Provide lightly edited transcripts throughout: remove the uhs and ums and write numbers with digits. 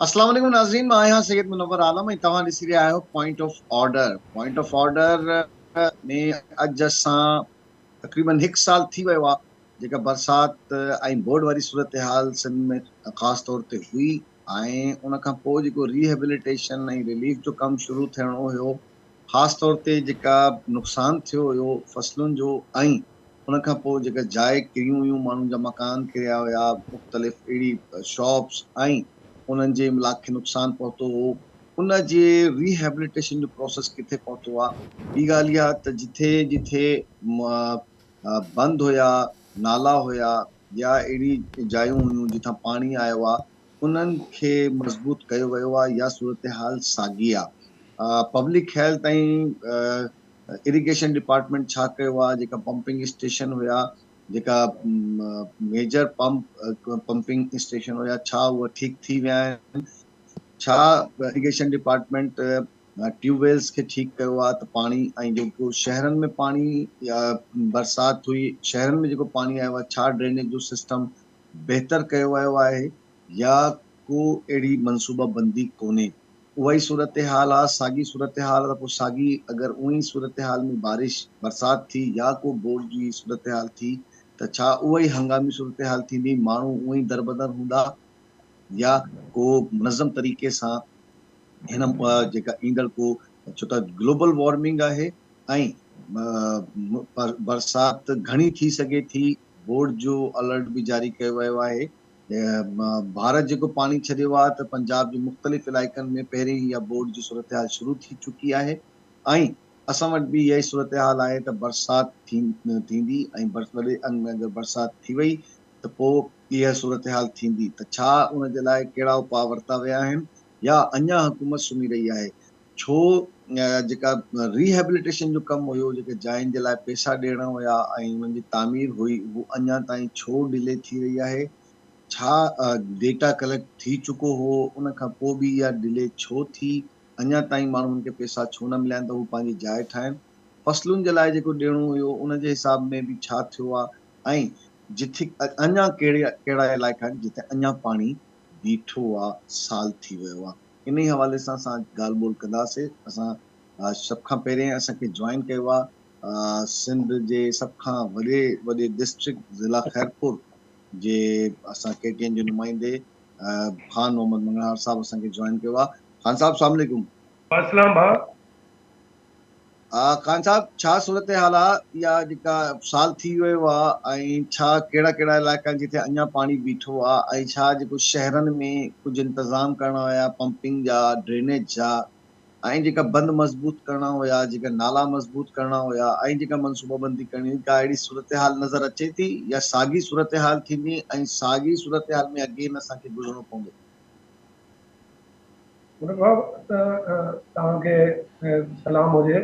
اسلام عليڪم ناظرين مان آهيان سيد منور عالم ۽ توهان ڏسي رهيا آهيو point of order point of order ۾ اڄ اسان تقريبن هڪ سال ٿي ويو آهي جيڪا برسات ۽ بورڊ واري صورتحال سنڌ ۾ خاص طور تي هئي ۽ ان کان پوء جيڪو ريهيبليٽيشن ۽ رليف جو ڪم شروع ٿيڻو هيو خاص طور تي جيڪا نقصان ٿيو هيو فصلن جو ۽ ان کان پوء جيڪا جاء ڪريون هيون ماڻهن جا مڪان ڪريا هيا مختلف اهڙي شاپس ۽ انهن جي املاڪ کي نقصان پهتو هو ان جي ريهيبليٽيشن جو پروسيس ڪٿي پهتو آهي ٻي ڳالهه اها ته جٿي جٿي بند هيا نالا هيا يا اهڙي جايون هيون جتان پاڻي آيو آهي انهن کي مضبوط ڪيو ويو آهي يا صورتحال ساڳي آهي پبلڪ هيلٿ ۽ اريگيشن ڊپارٽمينٽ ڇا ڪيو آهي جيڪا پمپنگ اسٽيشن هيا جيڪا ميجر پمپ پمپنگ اسٽيشن هيا ڇا اهي ٺيڪ ٿي ويا آهن ڇا اريگيشن ڊپارٽمينٽ ٽيوب ويلز کي ٺيڪ ڪيو آهي ته پاڻي ۽ جيڪو شهرن ۾ پاڻي يا برسات هئي شهرن ۾ جيڪو پاڻي آيو آهي ڇا ڊرينيج جو سسٽم بهتر ڪيو ويو آهي يا ڪو اهڙي منصوبه بندي ڪونهي اها ئي صورتحال آ ساڳي صورتحال آ ته پوء ساڳي اگر اونهي صورتحال ۾ بارش برسات ٿي يا ڪو ٻوڏ جي صورتحال ٿي ته ڇا اها ئي هنگامي صورتحال ٿيندي ماڻهو اونهي دربدر هوندا يا ڪو منظم طريقي سان هن جيڪا ايندڙ ڪو ڇو ته گلوبل وارمنگ آهي ۽ برسات گهڻي ٿي سگهي ٿي بورڊ جو الرٽ به جاري ڪيو ويو آهي. ڀارت جيڪو پاڻي ڇڏيو آهي ته پنجاب جي مختلف علائقن ۾ پهرين ئي اها بورڊ جي صورتحال شروع ٿي چڪي آهي ۽ اسان وٽ به اها ئي صورتحال آهي ته برسات ٿيندي ۽ وڏي انگ ۾ اگر برسات ٿي وئي ته پوء اها صورتحال ٿيندي ته ڇا ان جي لاء ڪهڙا اپاء ورتا ويا آهن يا اڃا حڪومت سمهي رهي آهي ڇو جيڪا ريهيبليٽيشن جو ڪم هيو جيڪي جاين جي لاء پيسا ڏيڻا هيا ۽ انهن جي تعمير هئي اهو اڃا تائين ڇو ڊلي ٿي رهي آهي ڇا ڊيٽا ڪليڪٽ ٿي چڪو هو ان کان پوء به اها ڊلي ڇو ٿي اڃا تائين ماڻهن کي پيسا ڇو نه مليا آهن ته هو پنهنجي جاء ٺاهن فصلن جي لاء جيڪو ڏيڻو هيو ان جي حساب ۾ به ڇا ٿيو آهي ۽ جٿي اڃا ڪهڙا علائقا آهن جتي اڃا پاڻي بيٺو آ سال ٿي ويو آ انهي حوالي سان اسان اڄ ڳالهه ٻولهه ڪنداسي. اسان سڀ کان پهرين اسان کي جوائن ڪيو آ سنڌ جي سڀ کان وڏي وڏي ڊسٽرڪٽ ضلع خيرپور جي اسان ڪي ٽي اين جي نمائندي خان محمد مڱڻهار صاحب اسان کي جوائن ڪيو آ. خان صاحب السلام عليڪم. وعليڪم السلام ڀاء. خان صاحب ڇا صورتحال آ اها جيڪا سال ٿي ويو آ ۽ ڇا ڪهڙا ڪهڙا علائقا آهن جتي اڃا پاڻي بيٺو آ ۽ ڇا جيڪو شهرن ۾ ڪجهه انتظام ڪرڻا هيا پمپنگ جا ڊرينيج جا ۽ جيڪا بند مضبوط ڪرڻا هيا جيڪا نالا مضبوط ڪرڻا هيا ۽ جيڪا منصوبه بندي ڪرڻي هئي ڪا اهڙي صورتحال نظر اچي ٿي يا ساڳي صورتحال ٿيندي ۽ ساڳي صورتحال ۾ اگين اسان کي گذرڻو پوندو. مرحبا توهان کي سلام هجي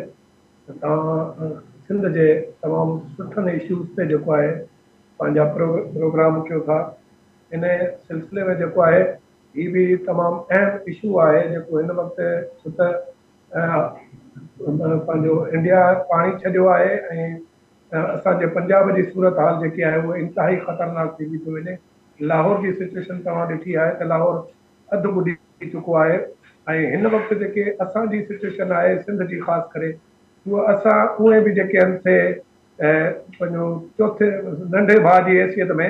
ته توهان سنڌ جي تمام سٺن اشوز تي جيڪو آهي پنهنجا پروگرام ڪيو ٿا ان سلسلي ۾ جيڪو آهي هي به تمام اهم اشو آهي جيڪو هن وقت ڇو ته پنهنجو انڊيا پاڻي ڇڏيو آهي ۽ اسان جي پنجاب جي صورت حال جيڪي آهي اها انتهائي خطرناڪ ٿيندي پئي وڃي لاهور جي سچويشن توهان ڏٺي آهي ته لاهور اڌ ٻڏي چڪو آهي ۽ هن وقت جيڪي اسان جي سچويشن آهي سنڌ جي خاص ڪري اهو اسان اهي به جيڪي آهن سي پنهنجو چوٿين ننڍي ڀاء جي حيثيت ۾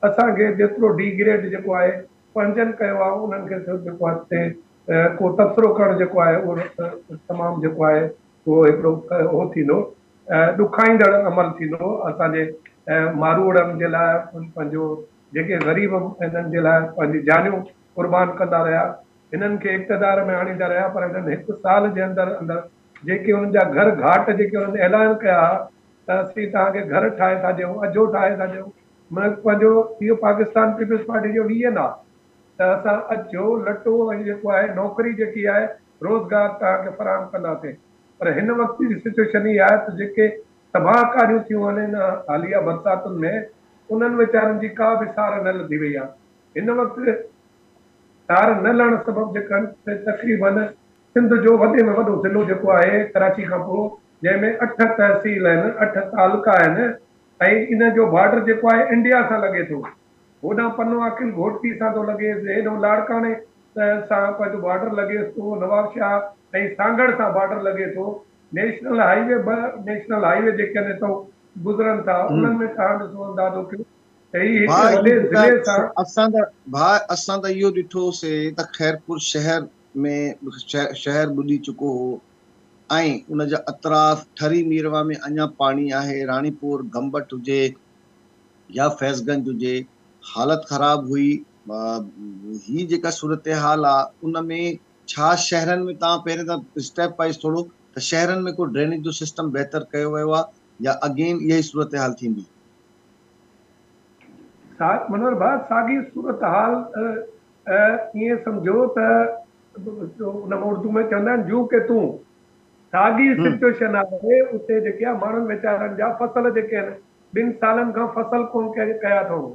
اسان کي جيترو ڊي گريڊ جيڪو آهي پنهنجن ڪيو آهي انهن کي جيڪو آهي سي ڪو تبصرو ڪرڻ جيڪو آهي اهو تمام جيڪو آهي اهو هڪڙو اهو ٿيندو ڏکائيندڙ عمل ٿيندو اسان جي ماروئڙن جي لاء پنهنجو جيڪي غريب هنن جي لاء پنهنجي جانيون قربان ڪندا رهيا، هنن کي اقتدار ۾ آڻيندا رهيا پر هنن هڪ سال جي اندر اندر جيڪي انهن جا گهر گهاٽ جيڪي انهن اعلان ڪيا ها ته اسين توهان کي گهر ٺاهي ٿا ڏيون، اجهو ٺاهي ٿا ڏيون، معنيٰ پنهنجو اهو پاڪستان پيپلز پارٽي جو ويزن آ ته اسان اجهو، لٽو ۽ جيڪو آهي نوڪري جيڪي آهي روزگار توهان کي فراهم ڪنداسين پر هن وقت جي سچوئيشن اها آهي ته جيڪي تباهه ڪاريون ٿيون آهن هن حاليه برساتن ۾ انهن ويچارن جي ڪا به سار نه لڌي وئي آهي. هن وقت سار نه لهڻ سبب جيڪا تقريبن سنڌ جو وڏي ۾ وڏو ضلعو جيڪو آهي ڪراچي کان پوء جنهن ۾ اٺ تحصيل آهن، اٺ تعلقا آهن ۽ ان جو بارڊر جيڪو آهي انڊيا سان لڳي ٿو. هوڏانهن پنو عاقل گهوٽڪي سان ٿو لڳي، هيڏانهن لاڙڪاڻي سان پنهنجو بارڊر لڳيس ٿو، نوابشاهه ۽ سانگهڙ سان بارڊر لڳي ٿو، نيشنل هائي وي ٻه نيشنل هائي وي جيڪي آهن هتان گذرن ٿا انهن ۾ توهان ڏسو اندازو ڪيو ته هي ڀاء هڪ هي وڏي جيڪا ضلعي سان. اسان ته ڀاء اسان ته اهو ڏٺو سي ته خيرپور شهر ۾ شهر ٻڏي چڪو هو ۽ ان جا اطراف ٺري ميرواهه ۾ اڃا پاڻي آهي راڻيپور گمبٽ هجي يا فيض گنج هجي حالت خراب هئي هي جيڪا صورتحال آ ان ۾ ڇا شهرن ۾ توهان پهرين ته اسٽيپ وائيز ٿورو ته شهرن ۾ ڪو ڊرينيج جو سسٽم بهتر ڪيو ويو آ يا اگين اها ئي صورتحال ٿيندي؟ منور ڀاء ساڳي صورتحال ائين سمجهو ته ان ۾ اردو ۾ چوندا آهن جون ڪي تون ساڳي سچوئيشن آهي اتي جيڪي آ ماڻهن ويچارن جا فصل جيڪي آهن ٻن سالن کان فصل ڪونه ڪيا اٿئون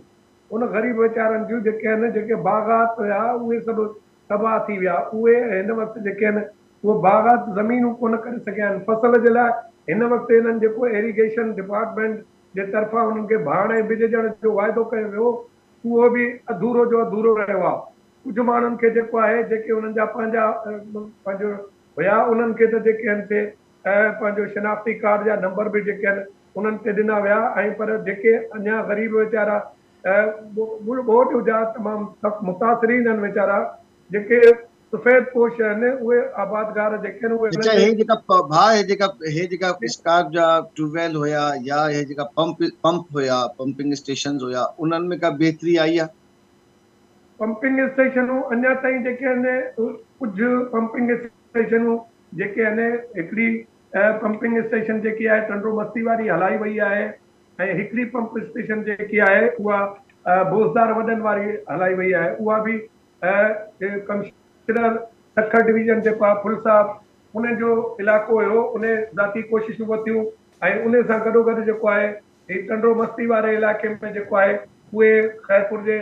ان غريب ويچارن جون جيڪي آهن جيڪي باغات هيا اهي سڀ تباهه ٿي ويا اهي هن وقت جيڪي آهن اهي باغات زمينون ڪونه ڪري سگهيا آهن فصل جي لاء هن وقت هنن جيڪو ايريگيشن ڊپارٽمينٽ جي طرفان انهن کي ڀاڻ ۽ ٻج ڏيڻ جو واعدو ڪيو ويو اهو به اڌورو جو اڌورو رهيو آهي ڪجهه ماڻهن کي جيڪو آهي جيڪي انهن جا پنهنجا پنهنجو هيا انهن کي ته جيڪي آهن سي پنهنجو شناختي ڪارڊ جا نمبر به جيڪي آهن انهن تي ڏنا ويا ۽ پر جيڪي اڃا غريب ويچارا ٻوڏ جا تمام سخت متاثرين آهن ويچارا جيڪي سفيد پوش آهن اهي آبادگار جيڪي آهن اهي اچا انهن هي کي جيڪا ڀاء هي جيڪا هي جيڪا اسڪارپ جا ٽيوب ويل هيا يا هي جيڪا پمپ پمپ هيا پمپنگ اسٽيشنز هيا انهن ۾ ڪا بهتري آئي آهي؟ پمپنگ اسٽيشنون اڃا تائين جيڪي آهن ڪجهه پمپنگ اسٽيشنون جيڪي آهن هڪڙي پمپنگ اسٽيشن جيڪي آهي ٽنڊو مستي واري هلائي وئي آهي ۽ هڪڙي پمپ اسٽيشن جيڪي آهي اها بوزدار وڏن واري هلائي وئي آهي اها به ڪمشنر سکر ڊويزن جيڪو آهي ڦل صاحب ان جو علائقو هيو ان ذاتي ڪوششون ورتيون ۽ ان سان گڏو گڏ جيڪو آهي هي ٽنڊو مستي واري علائقي ۾ جيڪو آهي اهي خيرپور جي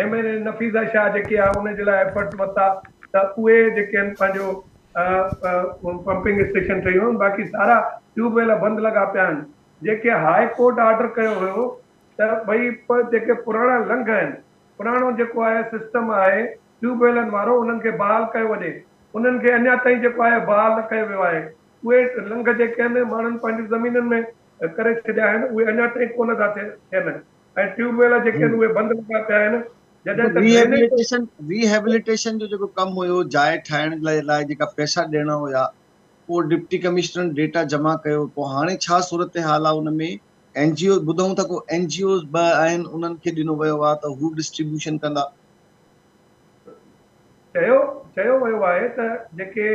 M N A Nafisa Shah جيڪي آهي ان جي لاء ايفرٽس ورتا ته اهي جيڪي آهن پنهنجو پمپنگ اسٽيشن ٺهي ويون باقي سارا ٽيوب ويل بند لڳا پيا آهن جيڪي هاء ڪورٽ آرڊر ڪيو هيو ته ڀئي جيڪي پراڻا لنگهه آهن پراڻو جيڪو آهي سسٽم آهي ٽيوب ويلن وارو انهن کي بحال ڪيو وڃي انهن کي اڃا تائين جيڪو آهي بحال نه ڪيو ويو آهي اهي لنگهه جيڪي آهن ماڻهن پنهنجي زمينن ۾ ڪري ڇڏيا آهن اهي اڃا تائين ڪونه ٿا ٿين ۽ ٽيوب ويل جيڪي آهن اهي بند لڳا پيا آهن جڏهن ته ڊرينيج. ريهيبليٽيشن جو جيڪو ڪم هيو جاء ٺاهڻ لاء جيڪا پئسا ڏيڻا هيا پوء ڊپٽي ڪمشنرن ڊيٽا جمع ڪيو پوء هاڻي ڇا صورتحال آهي ان ۾ اين جي او ٻڌون ٿا ڪو اين جي اوز ٻه آهن انهن کي ڏنو ويو آهي ته هو ڊسٽريبيوشن ڪندا. چيو چيو ويو آهي ته جيڪي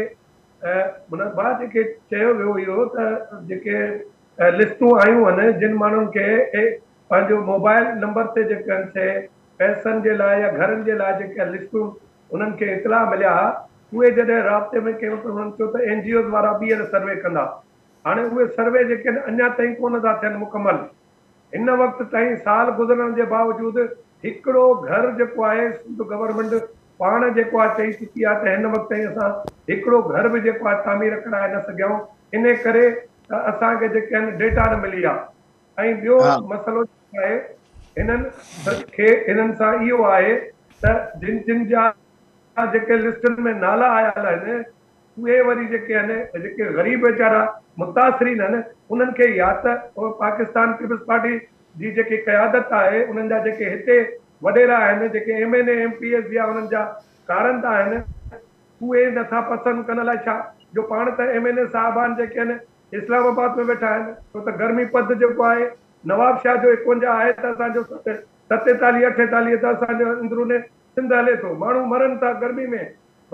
منبه جيڪي چيو ويو اهو ته جيڪي لسٽون آيون آهن جن ماڻهن کي پنهنجو موبائل نمبر تي جيڪي آهن سي پئسن جي لاء يا گهرن جي لاء جيڪي لسٽون انهن کي اطلاع مليا ها اهي جڏهن رابطي ۾ ڪيون ته انهن چيو ته اين جي اوز وارا ٻيهر سروي ڪندا هاڻي اهي سروي جيڪي آهن اڃا تائين ڪونه ٿا ٿين مڪمل هن وقت تائين سال گذرڻ جي باوجود هڪڙو گهر جيڪو آهي سنڌ گورنمينٽ پاڻ جيڪو آهي چئي چڪي آهي ته هن وقت تائين اسان هڪڙو گهر به جيڪو آهي تعمير ڪرائي نه سگهيا آهيون انهي ڪري ته اسان کي جيڪي آهن ڊيٽا نه ملي آهي ۽ ٻيو مسئلو جيڪو آهي هنن کي هنن سان اهو آهي ته جن جن جا جيڪي لسٽن ۾ نالا آيل آهن اهي وري جيڪي آهن جيڪي غريب ويچارا متاثرين آهن انهن کي يا ته پاڪستان پيپلز پارٽي جي جيڪي قيادت آهي انهن جا جيڪي هتي وڏيرا آهن جيڪي M N A M P As يا انهن جا ڪارندا آهن اهي نٿا پسند ڪن الائي ڇا جو پاڻ ته ايم اين اي صاحبان جيڪي آهن اسلام آباد ۾ ويٺا آهن ڇو ته گرمي پد جيڪو آهي نوابشاهه جو 51 آهي ته اسان جو 47 48 ته اسان جو اندرون سنڌ هلي ٿو ماڻهو مرن ٿا گرمي ۾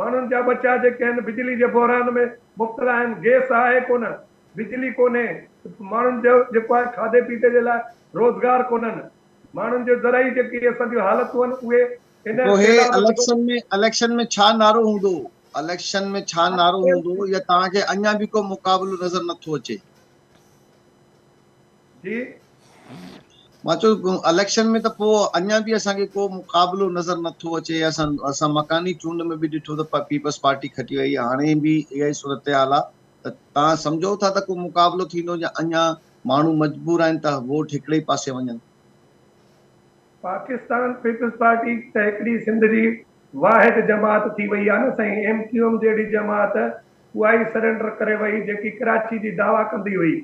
ماڻهن جا ٻچا جيڪي آهن بجلي جي بحران ۾ مبتلا آهن، گئس آهي ڪونه، بجلي ڪونهي، ماڻهن جو جيڪو آهي کاڌي پيتي جي لاء روزگار ڪونهن، ماڻهن جو زرعي جيڪي اسان جون حالتون آهن اهي ان پوء هي سيلاب اليڪشن ۾ اليڪشن ۾ ڇا نعرو هوندو؟ اليڪشن ۾ ڇا نعرو هوندو يا توهان کي اڃا به ڪو مقابلو نظر نٿو اچي؟ جي. مان چيو اليڪشن ۾ ته پوء اڃا به اسان کي ڪو مقابلو نظر نٿو اچي اسان اسان مڪاني چونڊ ۾ به ڏٺو ته پيپلز پارٽي کٽي وئي هاڻي به اها ئي صورتحال آهي ته توهان سمجهو ٿا ته ڪو مقابلو ٿيندو يا اڃا ماڻهو مجبور آهن ته ووٽ هڪڙي ئي پاسي وڃن. پاڪستان پيپلز پارٽي ته هڪڙي سنڌ جي واحد جماعت ٿي وئي آهي نه سائين، ايم ڪيو ايم جهڙي جماعت اها ئي سرينڊر ڪري وئي جيڪي ڪراچي جي دعويٰ ڪندي هئي،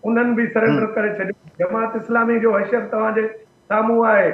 انهن به سرينڊر ڪري ڇڏيو. جماعت اسلامي جو حشر توهان جي سامهون آهي.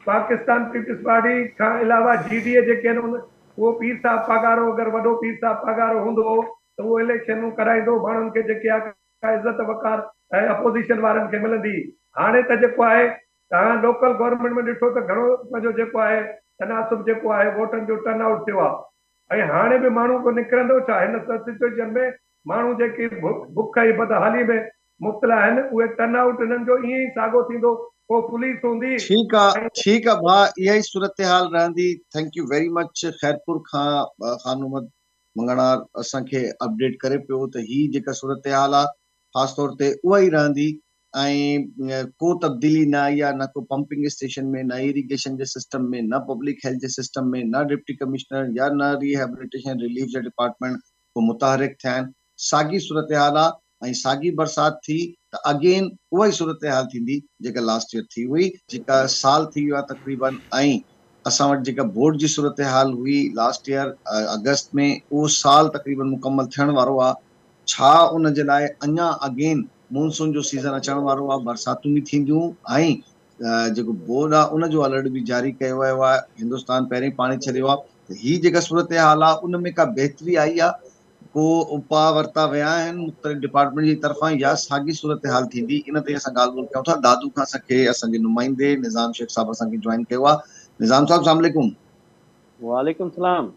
پاڪستان پيپلز پارٽي کان علاوه جي ڊي اي جيڪي آهن اهو پير صاحب پاڳارو اگر وڏو پير صاحب پاڳارو هوندو هو ته اهو اليڪشنون ڪرائيندو ماڻهن کي جيڪي آ ڪا عزت وقار ۽ اپوزيشن وارن کي ملندي هاڻي ته جيڪو آهي توهان لوڪل گورنمينٽ ۾ ڏٺو ته گهڻو پنهنجو جيڪو آهي تناسب جيڪو آهي ووٽن جو ٽرن آئوٽ ٿيو آهي ۽ هاڻي به ماڻهو ڪو نڪرندو ڇا هن سچوئيشن ۾ ماڻهو جيڪي بک ۽ بدحالي ۾ مبتلا آهن اهي ٽرن آئوٽ هنن جو ائين ئي ساڳو ٿيندو ڪو پوليس هوندي ٺيڪ آ ۽ ٺيڪ آ ڀاء اها ئي صورتحال رهندي thank you very much Khairpur کان خان محمد مڱڻهار اسان کي اپڊيٽ ڪري پيو ته هي جيڪا صورتحال آ خاص طور تي اها ئي رهندي ۽ ڪو تبديلي نه آئي آ نه ڪو پمپنگ اسٽيشن ۾ نه ايريگيشن جي سسٽم ۾ نه پبلڪ هيلٿ جي سسٽم ۾ نه ڊپٽي ڪمشنر يا نه ريهيبليٽيشن رليف جا ڊپارٽمينٽ ڪو متحرڪ ٿيا آهن ساڳي صورتحال آ ۽ ساڳي برسات ٿي ته اگين اها ئي صورتحال ٿيندي جيڪا لاسٽ ييئر ٿي هئي جيڪا سال ٿي ويو آ تقريبن ۽ اسان وٽ جيڪا بورڊ جي صورتحال هئي لاسٽ ييئر آگسٽ ۾ اهو سال تقريبن مڪمل ٿيڻ وارو آ ڇا ان جي لاء اڃا اگين مونسون جو سيزن اچڻ وارو آ برساتون به ٿينديون ۽ جيڪو بورڊ آ ان جو الرٽ به جاري ڪيو ويو آ هندستان پهرين پاڻي ڇڏيو آ ته هي جيڪا صورتحال آ ان ۾ ڪا بهتري آئي آ ڪو اپاء ورتا ويا آهن مختلف ڊپارٽمينٽ جي طرفان يا ساڳي صورتحال ٿيندي ان تي اسان ڳالهه ٻولهه ڪيون ٿا دادو کان اسان کي اسان جي نمائندي نظام شيخ صاحب اسان کي جوائن ڪيو آ نظام صاحب السلام عليڪم. وعليڪم السلام.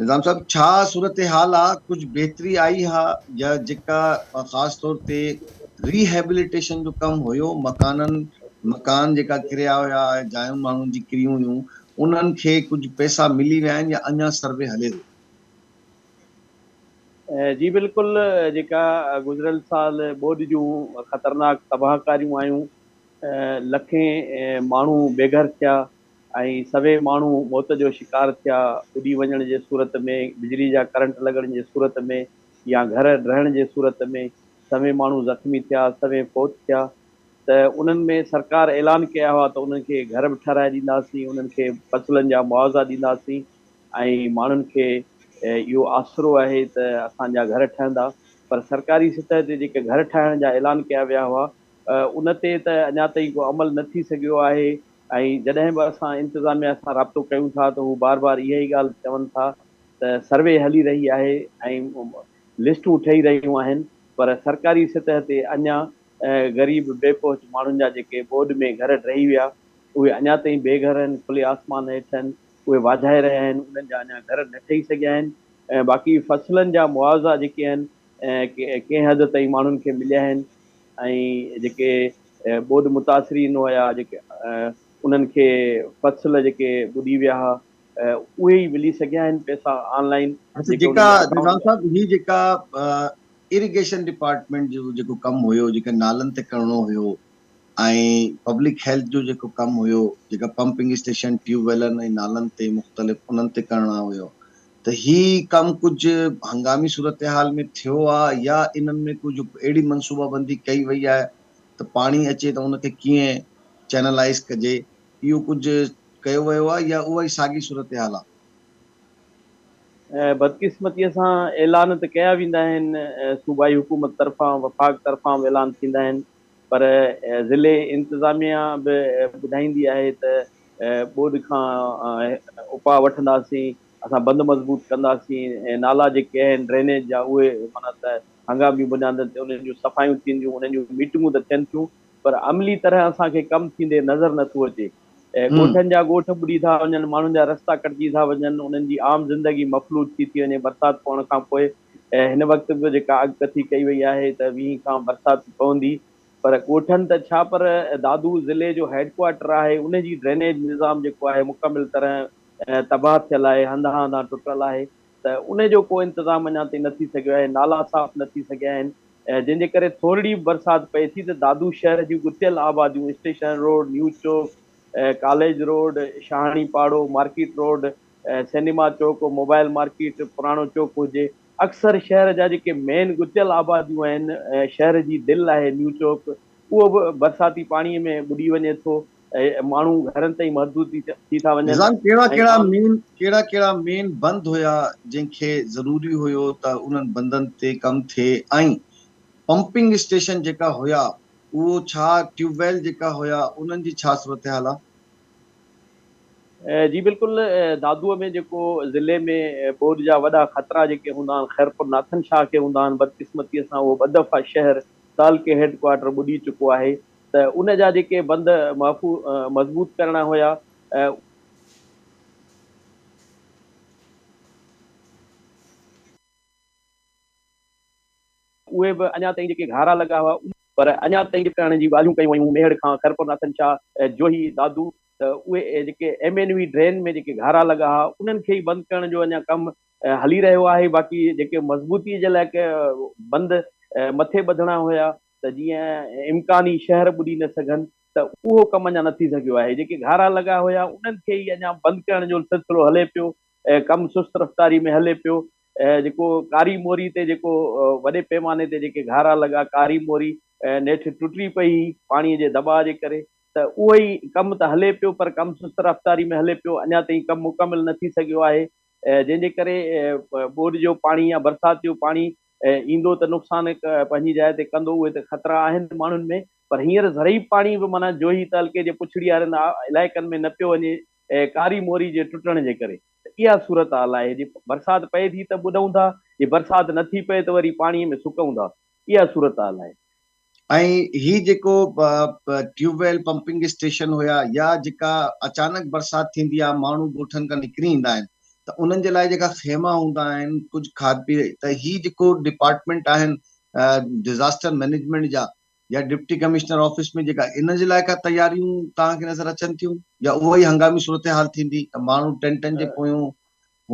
نظام صاحب ڇا صورتحال آ ڪجهه بهتري آئي ها يا جيڪا خاص طور تي ريهيبليٽيشن جو ڪم هيو مڪانن مڪان جيڪا ڪريا هيا جايون ماڻهن جي ڪريون هيون انهن کي ڪجهه پئسا ملي ويا آهن يا اڃا سروي هلي ٿو. جي بلڪل جيڪا گذريل سال ٻوڏ جون خطرناڪ تباهڪاريون آيون لکين ماڻهو بي گهر ٿيا ۽ سوين ماڻهو موت جو شڪار ٿيا، اڏي وڃڻ جي صورت ۾، بجلي جا ڪرنٽ لڳڻ جي صورت ۾ يا گهر ڊهڻ جي صورت ۾ سوين ماڻهو زخمي ٿيا، سوين فوت ٿيا ته انهن ۾ سرڪار اعلان ڪيا هئا ته انهن کي گهر به ٺهرائي ڏينداسين، انهن کي فصلن جا معاوضا ڏينداسين ۽ ماڻهن کي اهو آسرو آهي ته اسان جا گهر ٺهندا پر سرڪاري سطح تي جيڪي گهر ٺاهڻ جا اعلان ڪيا ويا هئا ان تي ته اڃا تائين ڪو عمل نه ٿي سگهيو آهي. ۽ جڏهن به اسان انتظاميا سان رابطو ڪيون ٿا ته هو بار بار اها ئي ڳالهه چون ٿا ته سروي هلي رهي آهي ۽ لسٽون ٺهي رهيون آهن پر سرڪاري سطح تي اڃا غريب بي پهچ ماڻهن جا جيڪي ٻوڏ ۾ گهر ڊهي ويا اهي اڃا تائين بي گهر آهن کلي آسمان هيٺ آهن اهي واجهائي رهيا آهن انهن جا اڃا گهر نه ٺهي سگهيا آهن باقي فصلن جا معاوضا جيڪي آهن ڪنهن حد تائين ماڻهن کي مليا آهن ۽ جيڪي ٻوڏ متاثرين هيا جيڪي انهن کي فصل جيڪي ٻڏي ويا ها اهي ئي ملي سگهيا آهن پئسا آن لائن اڇا جيڪي جيڪا انهن جي نظام اڪائونٽ صاحب هي جيڪا اريگيشن ڊپارٽمينٽ جو جيڪو ڪم هيو جيڪا نالن تي ڪرڻو هيو ۽ پبلڪ هيلٿ جو جيڪو ڪم هيو جيڪا پمپنگ اسٽيشن ٽيوب ويلن ۽ نالن تي مختلف انهن تي ڪرڻا هيو ته هي ڪم ڪجهه هنگامي صورتحال ۾ ٿيو آ يا انهن ۾ ڪجهه اهڙي منصوبابندي ڪئي وئي آهي ته پاڻي اچي ته ان کي ڪيئن چينلائيز ڪجي اهو ڪجهه ڪيو ويو آهي يا اها ئي ساڳي صورتحال آهي؟ بدقسمتيء سان اعلان ته ڪيا ويندا آهن صوبائي حڪومت طرفان وفاق طرفان به اعلان ٿيندا آهن پر ضلعي انتظاميا به ٻڌائيندي آهي ته ٻوڏ کان اپاء وٺنداسين اسان بند مضبوط ڪنداسين نالا جيڪي آهن ڊرينيج جا اهي معنيٰ ته هنگامي بنيادن تي انهن جون صفايون ٿينديون، انهن جون ميٽنگون ته ٿين ٿيون پر عملي طرح اسان کي ڪم ٿيندي نظر نه ٿو اچي. ڳوٺن جا ڳوٺ ٻڏي ٿا وڃن، ماڻهن جا رستا ڪٽجي ٿا وڃن، انهن جي عام زندگي مفلوج ٿي ٿي وڃي. برسات پوڻ کان پوء هن وقت به جيڪا اڳڪٿي ڪئي وئي آهي ته ويهين کان برسات پوندي پر ڳوٺن ته ڇا پر دادو ضلعي جو هيڊ ڪوارٽر آهي ان جي ڊرينيج نظام جيڪو آهي مڪمل طرح تباهه ٿيل آهي، هنڌان هنڌان ٽٽل آهي. ته ان جو ڪو انتظام اڃا تائين نه ٿي سگهيو آهي، نالا صاف نه ٿي سگهيا آهن، جنهن جي ڪري ٿورڙي به برسات پئي ٿي ته دادو شهر جون ڳتيل آباديون station road, new Chowk, college road, Shahani Paro, market road, cinema Chowk, mobile market, پراڻو چوڪ هجي، اڪثر شهر جا جيڪي مين ڳتيل آباديون آهن، شهر جي دل آهي نيو چوڪ، اهو به برساتي پاڻي ۾ ٻڏي وڃي ٿو. ماڻهو گهرن تائين محدود ٿي ٿا وڃن. نظام ڪهڙا ڪهڙا مين ڪهڙا ڪهڙا مين بند هيا جنهن کي ضروري هيو ته انهن بندن تي ڪم ٿئي ۽ پمپنگ اسٽيشن جيڪا هيا اهو ڇا ٽيوب ويل جيڪا هيا انهن جي ڇا صورتحال آ؟ جي بلڪل دادوء ۾ جيڪو ضلعي ۾ ٻوڏ جا وڏا خطرا جيڪي هوندا آهن خيرپور ناٿن شاهه کي هوندا آهن بدقسمتيء سان اهو ٻه دفعا شهر تعلقي هيڊ ڪوارٽر ٻڏي چڪو آهي ته ان جا جيڪي بند مضبوط ڪرڻا هيا، اهي به اڃا تائين جيڪي گهارا لڳا هئا، پر اڃا تائين ڪرڻ جي ڳالهيون ڪيون ويون، ميهڙ کان خيرپور ناٿن شاهه، جوهي، دادو ته اهي جيڪي ايم اين وي ڊرين ۾ جيڪي گهارا لڳا هئا، انهن کي ئي بند ڪرڻ جو اڃا ڪم هلي رهيو آهي، باقي جيڪي مضبوطي جي لاء بند مٿي ٻڌڻا هيا، ته جيئن امڪاني شهر ٻڏي نه سگهن ته اهو ڪم اڃا نه ٿي سگهيو آهي، جيڪي گهارا لڳا هيا انهن کي ئي اڃا بند ڪرڻ جو سلسلو هلي پيو، ڪم سست رفتاري ۾ هلي پيو، جيڪو ڪاري موري تي جيڪو وڏي پيماني تي جيڪي گهارا لڳا، ڪاري موري نيٺ ٽٽي پئي هئي پاڻي جي دٻاء جي ڪري ته اهو ئي ڪم ته هلي پيو پر ڪم سست رفتاري ۾ هلي پيو، اڃا تائين ڪم مڪمل نه ٿي سگهيو آهي، جنهن جي ڪري ٻوڏ جو پاڻي يا برسات جو پاڻي ايندو ته نقصان پنهنجي جاء تي ڪندو، اهي ته خطرا آهن ماڻهن ۾ پر هينئر زرعي پاڻي به معنيٰ جوهي تعلقي جي پڇڙي وارن علائقن ۾ نه پيو وڃي ڪاري موري جي ٽٽڻ جي ڪري ته اها صورتحال آهي جي برسات پئي ٿي ته ٻڏون ٿا جي برسات نه ٿي پئي ته وري پاڻي ۾ سڪون ٿا اها صورتحال آهي. ۽ هي جيڪو ٽيوب ويل پمپنگ اسٽيشن هيا يا جيڪا اچانڪ برسات ٿيندي آهي ماڻهو ڳوٺن کان نڪري ايندا آهن ته انهن جي لاء جيڪا خيما هوندا آهن ڪجهه کاڌ پي ته هي جيڪو ڊپارٽمينٽ آهن ڊزاسٽر مئنيجمينٽ جا يا ڊپٽي ڪمشنر آفيس ۾ جيڪا ان جي لاء ڪا تياريون توهان کي نظر اچن ٿيون يا اها ئي هنگامي صورتحال ٿيندي ته ماڻهو ٽينٽن جي پويون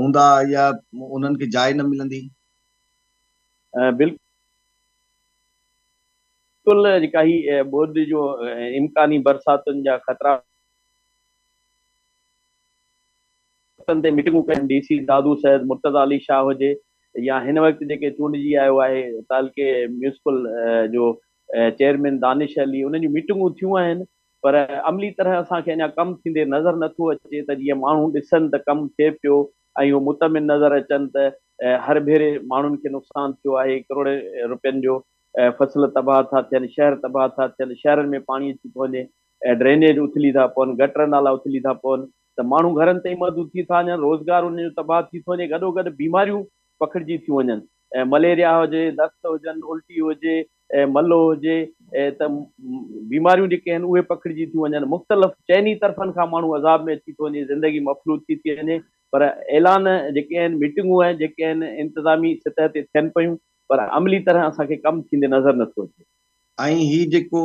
هوندا يا انهن کي جاء نه ملندي؟ بلڪل جيڪا هي ٻوڏ جو امڪاني برساتن جا خطرا تي ميٽنگون ڪيون ڊي سي دادو سيد مرتضيٰ علي شاهه هجي يا هن وقت جيڪي چونڊجي آيو آهي تعلقي ميونسپل جو چيئرمين دانش علي انهن جون ميٽنگون ٿيون آهن پر عملي طرح اسان کي اڃا ڪم ٿيندي نظر نٿو اچي ته جيئن ماڻهو ڏسن ته ڪم ٿئي پيو ۽ اهو مطمئن نظر اچن ته هر ڀيري ماڻهن کي نقصان ٿيو آهي، ڪروڙين روپين جو فصل تباهه ٿا ٿين، شهر تباهه ٿا ٿين، شهرن ۾ پاڻي اچي ٿو وڃي، ڊرينيج اٿلي ٿا پون، گٽر نالا اٿلي ٿا پون ته ماڻهو گهرن تائين محدود ٿي ٿا وڃن، روزگار انهن جو تباهه ٿي ٿو وڃي، گڏوگڏ بيماريون پکڙجي ٿيون وڃن، مليريا هجي، دست هجن، الٽي هجي، ملو هجي ته بيماريون جيڪي آهن اهي پکڙجي ٿيون وڃن، مختلف چئني طرفن کان ماڻهو عذاب ۾ اچي ٿو وڃي، زندگي مفلوج ٿي ٿي وڃي پر اعلان جيڪي آهن ميٽنگون آهن جيڪي آهن انتظامي سطح تي ٿين پيون پر عملي طرح اسان کي ڪم ٿيندي نظر نٿو اچي. ۽ هي جيڪو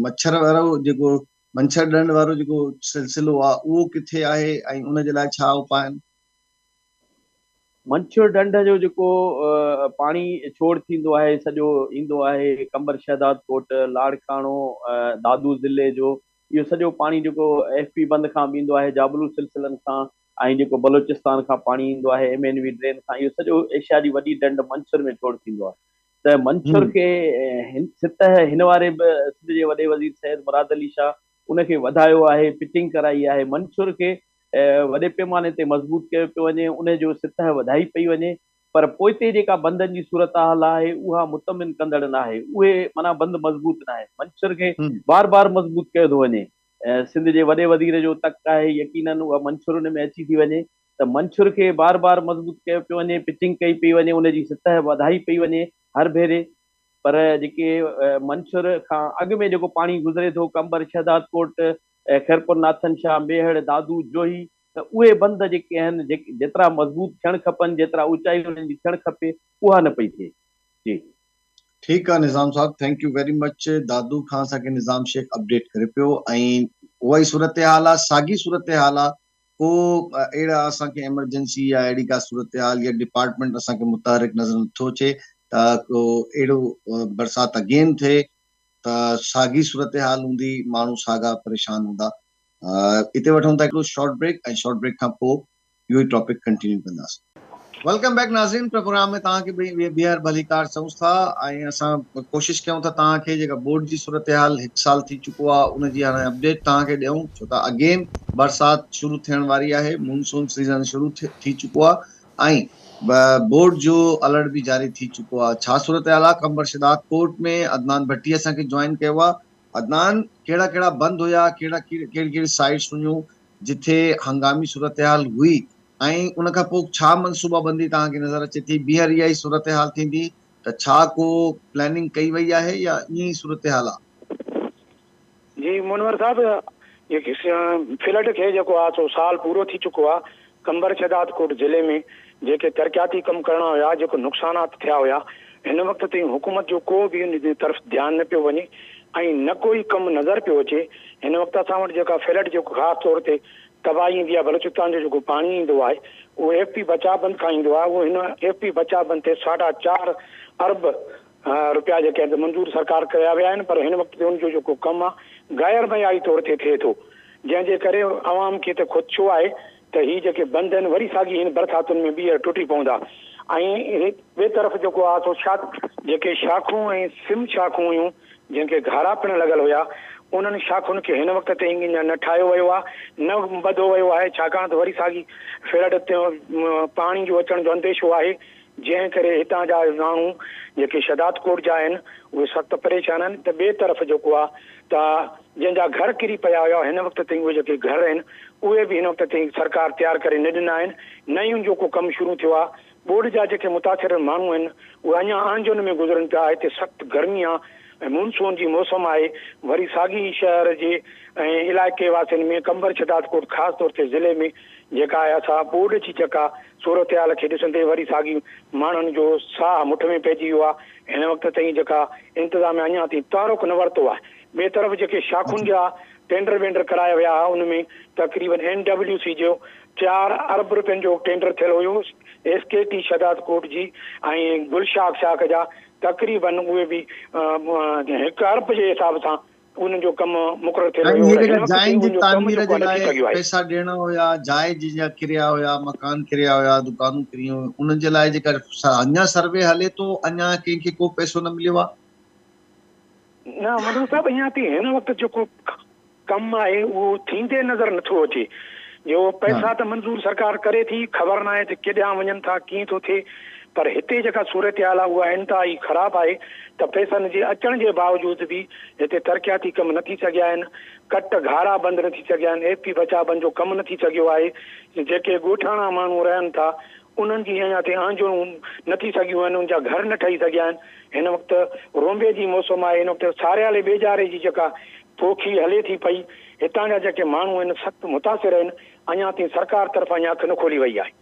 مڇر وارو جيڪو منڇر ڍنڍ وارو جيڪو سلسلو آهي اهو ڪٿي آهي ۽ ان جي لاء ڇا اپاء آهن؟ منڇر ڍنڍ جو جيڪو پاڻي ڇوڙ ٿيندو آهي سڄو ايندو آهي قمبر شهداد ڪوٽ، لاڙڪاڻو، دادو ضلعي جو اهو سڄو پاڻي جيڪو ايف پي بند کان به ايندو آهي جابلو سلسلن کان ۽ جيڪو بلوچستان کان پاڻي ايندو آهي ايم اين وي ڊرين کان اهو سڄو ايشيا جي وڏي ڍنڍ منڇر ۾ ڇوڙ ٿيندو آهي ته منڇر کي سطح هن واري به سنڌ جي وڏي وزير سيد مراد علي شاهه ان کي وڌايو آهي پچنگ ڪرائي آهي منڇر کي وڏي پيماني تي مضبوط ڪيو پيو وڃي، ان جو سطح وڌائي پئي وڃي پر پوئتي جيڪا بندن جي صورتحال آهي اها مطمئن ڪندڙ ناهي، اهي معنيٰ بند مضبوط ناهن، منڇر کي بار بار مضبوط ڪيو ٿو وڃي، سنڌ جي وڏي وزير جو تڪ آهي يقينن اها منڇر ان ۾ اچي ٿي وڃي ته منڇر کي بار بار مضبوط ڪيو پيو وڃي، پچنگ ڪئي پئي وڃي، ان جي سطح وڌائي پئي وڃي هر ڀيري پر جيڪي منڇر کان اڳ ۾ جيڪو پاڻي گذري ٿو قمبر، شهدادڪوٽ، خيرپور ناٿن شاهه، ميهڙ، دادو، جوهي ته اهي بند جيڪي آهن جيترا مضبوط ٿيڻ کپن، جيترا اوچائي انهن جي ٿيڻ کپي اها نه پئي ٿئي. جي. ٺيڪ آ نظام صاحب thank you very much Dadu کان اسان کي نظام شيخ اپڊيٽ ڪري پيو ۽ اها ئي صورتحال آ ساڳي صورتحال آ ڪو اهڙا اسان کي ايمرجنسي يا اهڙي ڪا صورتحال يا ڊپارٽمينٽ اسان کي متحرڪ نظر نٿو اچي ته ڪو اهڙو برسات اگين ٿئي ته ساڳي صورتحال هوندي، ماڻهو ساڳا پريشان هوندا. اتي وٺون ٿا هڪڙو شارٽ بريڪ ۽ شارٽ بريڪ کان پوء اهو ئي ٽاپڪ ڪنٽينيو ڪنداسين. Welcome back ناظرين پروگرام ۾ توهان کي ٻيهر ڀليڪار چئون ٿا ۽ اسان ڪوشش ڪيون ٿا توهان کي جيڪا بورڊ جي صورتحال هڪ سال ٿي چڪو آهي ان جي هاڻي اپڊيٽ توهان کي ڏيون ڇو ته اگين برسات شروع ٿيڻ واري آهي مونسون سيزن شروع ٿي چڪو آهي ۽ بورڊ جو الرٽ به جاري ٿي چڪو آهي ڇا صورتحال آهي قمبر شھداد ڪورٽ ۾ عدنان ڀٽي اسان کي جوائن ڪيو آهي عدنان ڪهڙا ڪهڙا بند هيا ڪهڙا ڪهڙي ڪهڙي سائيٽس هيون جتي هنگامي صورتحال هئي ۽ ان کان پوء ڇا منصوبه بندي توهان کي نظر اچي ٿي؟ ٻيهر اها ئي صورتحال ٿيندي ته ڇا ڪو پلاننگ ڪئي وئي آهي يا ائين ئي صورتحال آ؟ جي منور صاحب جيڪي فلڊ کي جيڪو آ سو سال پورو ٿي چڪو آ قمبر شهدادڪوٽ ضلعي ۾ جيڪي ترقياتي ڪم ڪرڻا هيا جيڪو نقصانات ٿيا هيا هن وقت تائين حڪومت جو ڪو به ان جي طرف ڌيان نه پيو وڃي ۽ نه ڪو ئي ڪم نظر پيو اچي هن وقت اسان وٽ جيڪا فلڊ جيڪو خاص طور تي تباهي ايندي آهي بلوچستان جو جيڪو پاڻي ايندو آهي اهو ايف پي بچاء بند کان ايندو آهي اهو هن ايف پي بچاء بند تي ساڍا چار ارب رپيا جيڪي آهن منظور سرڪار ڪيا ويا آهن پر هن وقت ان جو جيڪو ڪم آهي غير معياري طور تي ٿئي ٿو جنهن جي ڪري عوام کي ته خدشو آهي ته هي جيڪي بند آهن وري ساڳي هن برساتن ۾ ٻيهر ٽٽي پوندا ۽ ٻئي طرف جيڪو آهي سو شاخ جيڪي شاخون ۽ سم شاخون هيون جن کي گهارا پڻ لڳل هيا، انهن شاخن کي هن وقت تائين اڃا نه ٺاهيو ويو آهي، نه ٻڌو ويو آهي، ڇاڪاڻ ته وري ساڳي فلڊ پاڻي جو اچڻ جو انديشو آهي، جنهن ڪري هتان جا ماڻهو جيڪي شهدادڪوٽ جا آهن، اهي سخت پريشان آهن ته ٻئي طرف جيڪو آهي ته جنهن جا گهر ڪري پيا هيا، هن وقت تائين اهي جيڪي گهر آهن، اهي به هن وقت تائين سرڪار تيار ڪري نه ڏنا آهن، نه ئي ان جو ڪو ڪم شروع ٿيو آهي. ٻوڏ جا جيڪي متاثر ماڻهو آهن اهي اڃا اهنجن ۾ گذرن پيا، هتي سخت گرمي آ ۽ مونسون جي موسم آهي، وري ساڳي ئي شهر جي ۽ علائقي واسين ۾ قمبر شھدادڪوٽ خاص طور تي ضلعي ۾ جيڪا آهي اسا ٻوڏ جي جيڪا صورتحال کي ڏسندي وري ساڳي ماڻهن جو ساهه مٺ ۾ پئجي ويو آ، هن وقت تائين جيڪا انتظاميا اڃا تائين تحرڪ نه ورتو آهي، ٻئي طرف جيڪي شاخن جا ٽينڊر وينڊر ڪرايا ويا ها ان ۾ تقريبن اين ڊبليو سي جو چار ارب روپين جو ٽينڊر ٿيل هيو ايس ڪي ٽي شهدادڪوٽ جي ۽ گل شاخ شاخ جا تقريبن اهي به هڪ ارب جي حساب سان انهن جو ڪم مقرر ٿيل ۽ هيو هي پر جيڪا هن وقت جاين تائين جي ان جو ڪم تعمير جيڪو جي آهي نه لاء ٿي سگهيو آهي. پئسا ڏيڻا هيا، جاء جن جا ڪريا هيا، مڪان ڪريا هيا، دڪانون ڪريون هيون، انهن جي لاء جيڪا اڃا سروي هلي ٿو، اڃا ڪنهن کي ڪو پئسو نه مليو آهي. نه مدني صاحب اڃا تائين هن وقت جيڪو ڪم آهي اهو ٿيندي نظر نٿو اچي جو پئسا ته منظور سرڪار ڪري ٿي خبر ناهي ته ڪيڏانهن وڃن ٿا ڪيئن ٿو ٿئي پر هتي جيڪا صورتحال آهي اها انتهائي خراب آهي ته پئسن جي اچڻ جي باوجود به هتي ترقياتي ڪم نه ٿي سگهيا آهن ڪٽ گهارا بند نه ٿي سگهيا آهن ايف پي بچاء بند جو ڪم نه ٿي سگهيو آهي جيڪي ڳوٺاڻا ماڻهو رهن ٿا انهن جي اڃا تائين اهنجون نه ٿي سگهيون آهن، انهن جا گهر نه ٺهي سگهيا آهن. هن وقت رونبي جي موسم آهي، هن وقت ساريالي ٻيجاري جي جيڪا پوکي هلي ٿي پئي، هتان جا جيڪي ماڻهو آهن سخت متاثر آهن، اڃا تائين سرڪار طرفان اڃا اک نه کولي وئي آهي.